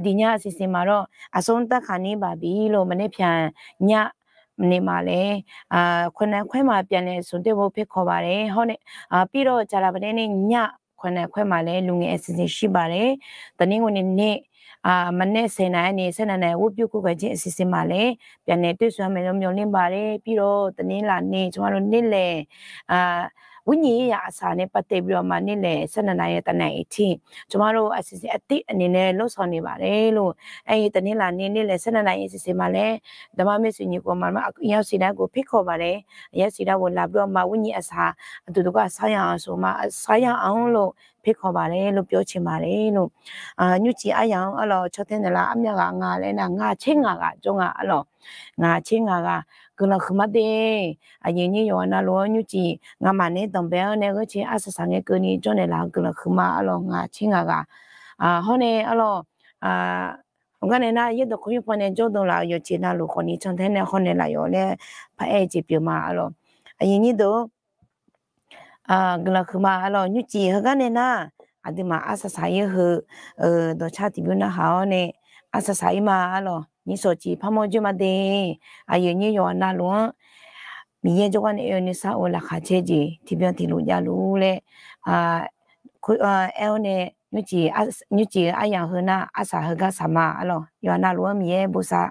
Tiqnya-eu siqsiq ma lawr aqsur darkaq ni baqbi lof maqnae pyaq nya naeq ma laer, khoernav khoerma pyaq naeq smq doer bo perkawq ma laer, hawr nae, pirlawr-eu caqlaq baqdanae nya khoernav khoerma laer luf ngae aqsiq siq shir baq laer, taqner ghoe nae nae, maqnae saeqnav-aer nae saernav nae ghorbyur kur gaq jir aqsiq siq ma laer, pyaq naeq toer suf-a maeq yawmyawf ler baq laer, pirlawr taqner laf nae tsawrma lof ner laeq, wurnyif-ir yaq aqsaq nae pavtaeq bi-awq ma ner laeq, saernav nae taqnaeq-iq tiq tsawrma lof aqsiq siq artiv aqnaeq nae lawrsawq naeq baq laer lof, aer-iq taqner laf nae ner laeq saernav nae aqsiq siq ma laer, daqma maershuif nyiq khof maqmar yasiq laer ghof perkawq baq laer, yasiq laer ghof laf bi-awq ma wurnyif aqsaq aqduq dawqkawv aqsar ya-anr suf ma aqsar ya-anr lof perkawq baq laer lof pyawr coeq ma laer lof. Nymrcif aryamq-anr arlawq, caw tae naeqlaf armyav ghaq nga laer nar, ngaq tser ngaq ghaq jawr nga arlawq. Ngaq tser ngaq ghaq guiqlanq huiqma de. Aqyuif nyir yawqghaq navluf-anr nymrcif ngamaf nae danqbae-anr nae gheurcae arsaq saq ngae keuvni jawrnaeq laf-eu guiqlanq huiqma arlawq, ngaq tser ngaq ghaq. Hawr nae arlawq, gar nae nar yaerdawq kawr yur paw nae jawrdeuv laf-euq yawqjeq navluf khawfni cantae nae hawr naeq laf yawf laer paraer-eu jeq pyeuf ma arlawq. Aqyuif nyir deuq-or, guiqlanq huiqma arlawq. Nymrcif heugar nae nar, aqduimaf arsaq saq-ir heu dawqcar tiqbymr narhaq-awr nae arsaq saq-ir ma arlawq. Nyiqshawq cif parmawr joer ma de. Aqyuif nyir yawqghaq navluf-anr Miqyaer jawrgar nae oe-eu nuisar of laqkhaq caer jeq tiqbyan tiqluf javluf laer aer-awr nae, nymrcif-eu aryamq heu nar arsaq heugar saq ma arlawq. Yawqghaq navluf-anr Miqyaer bosav.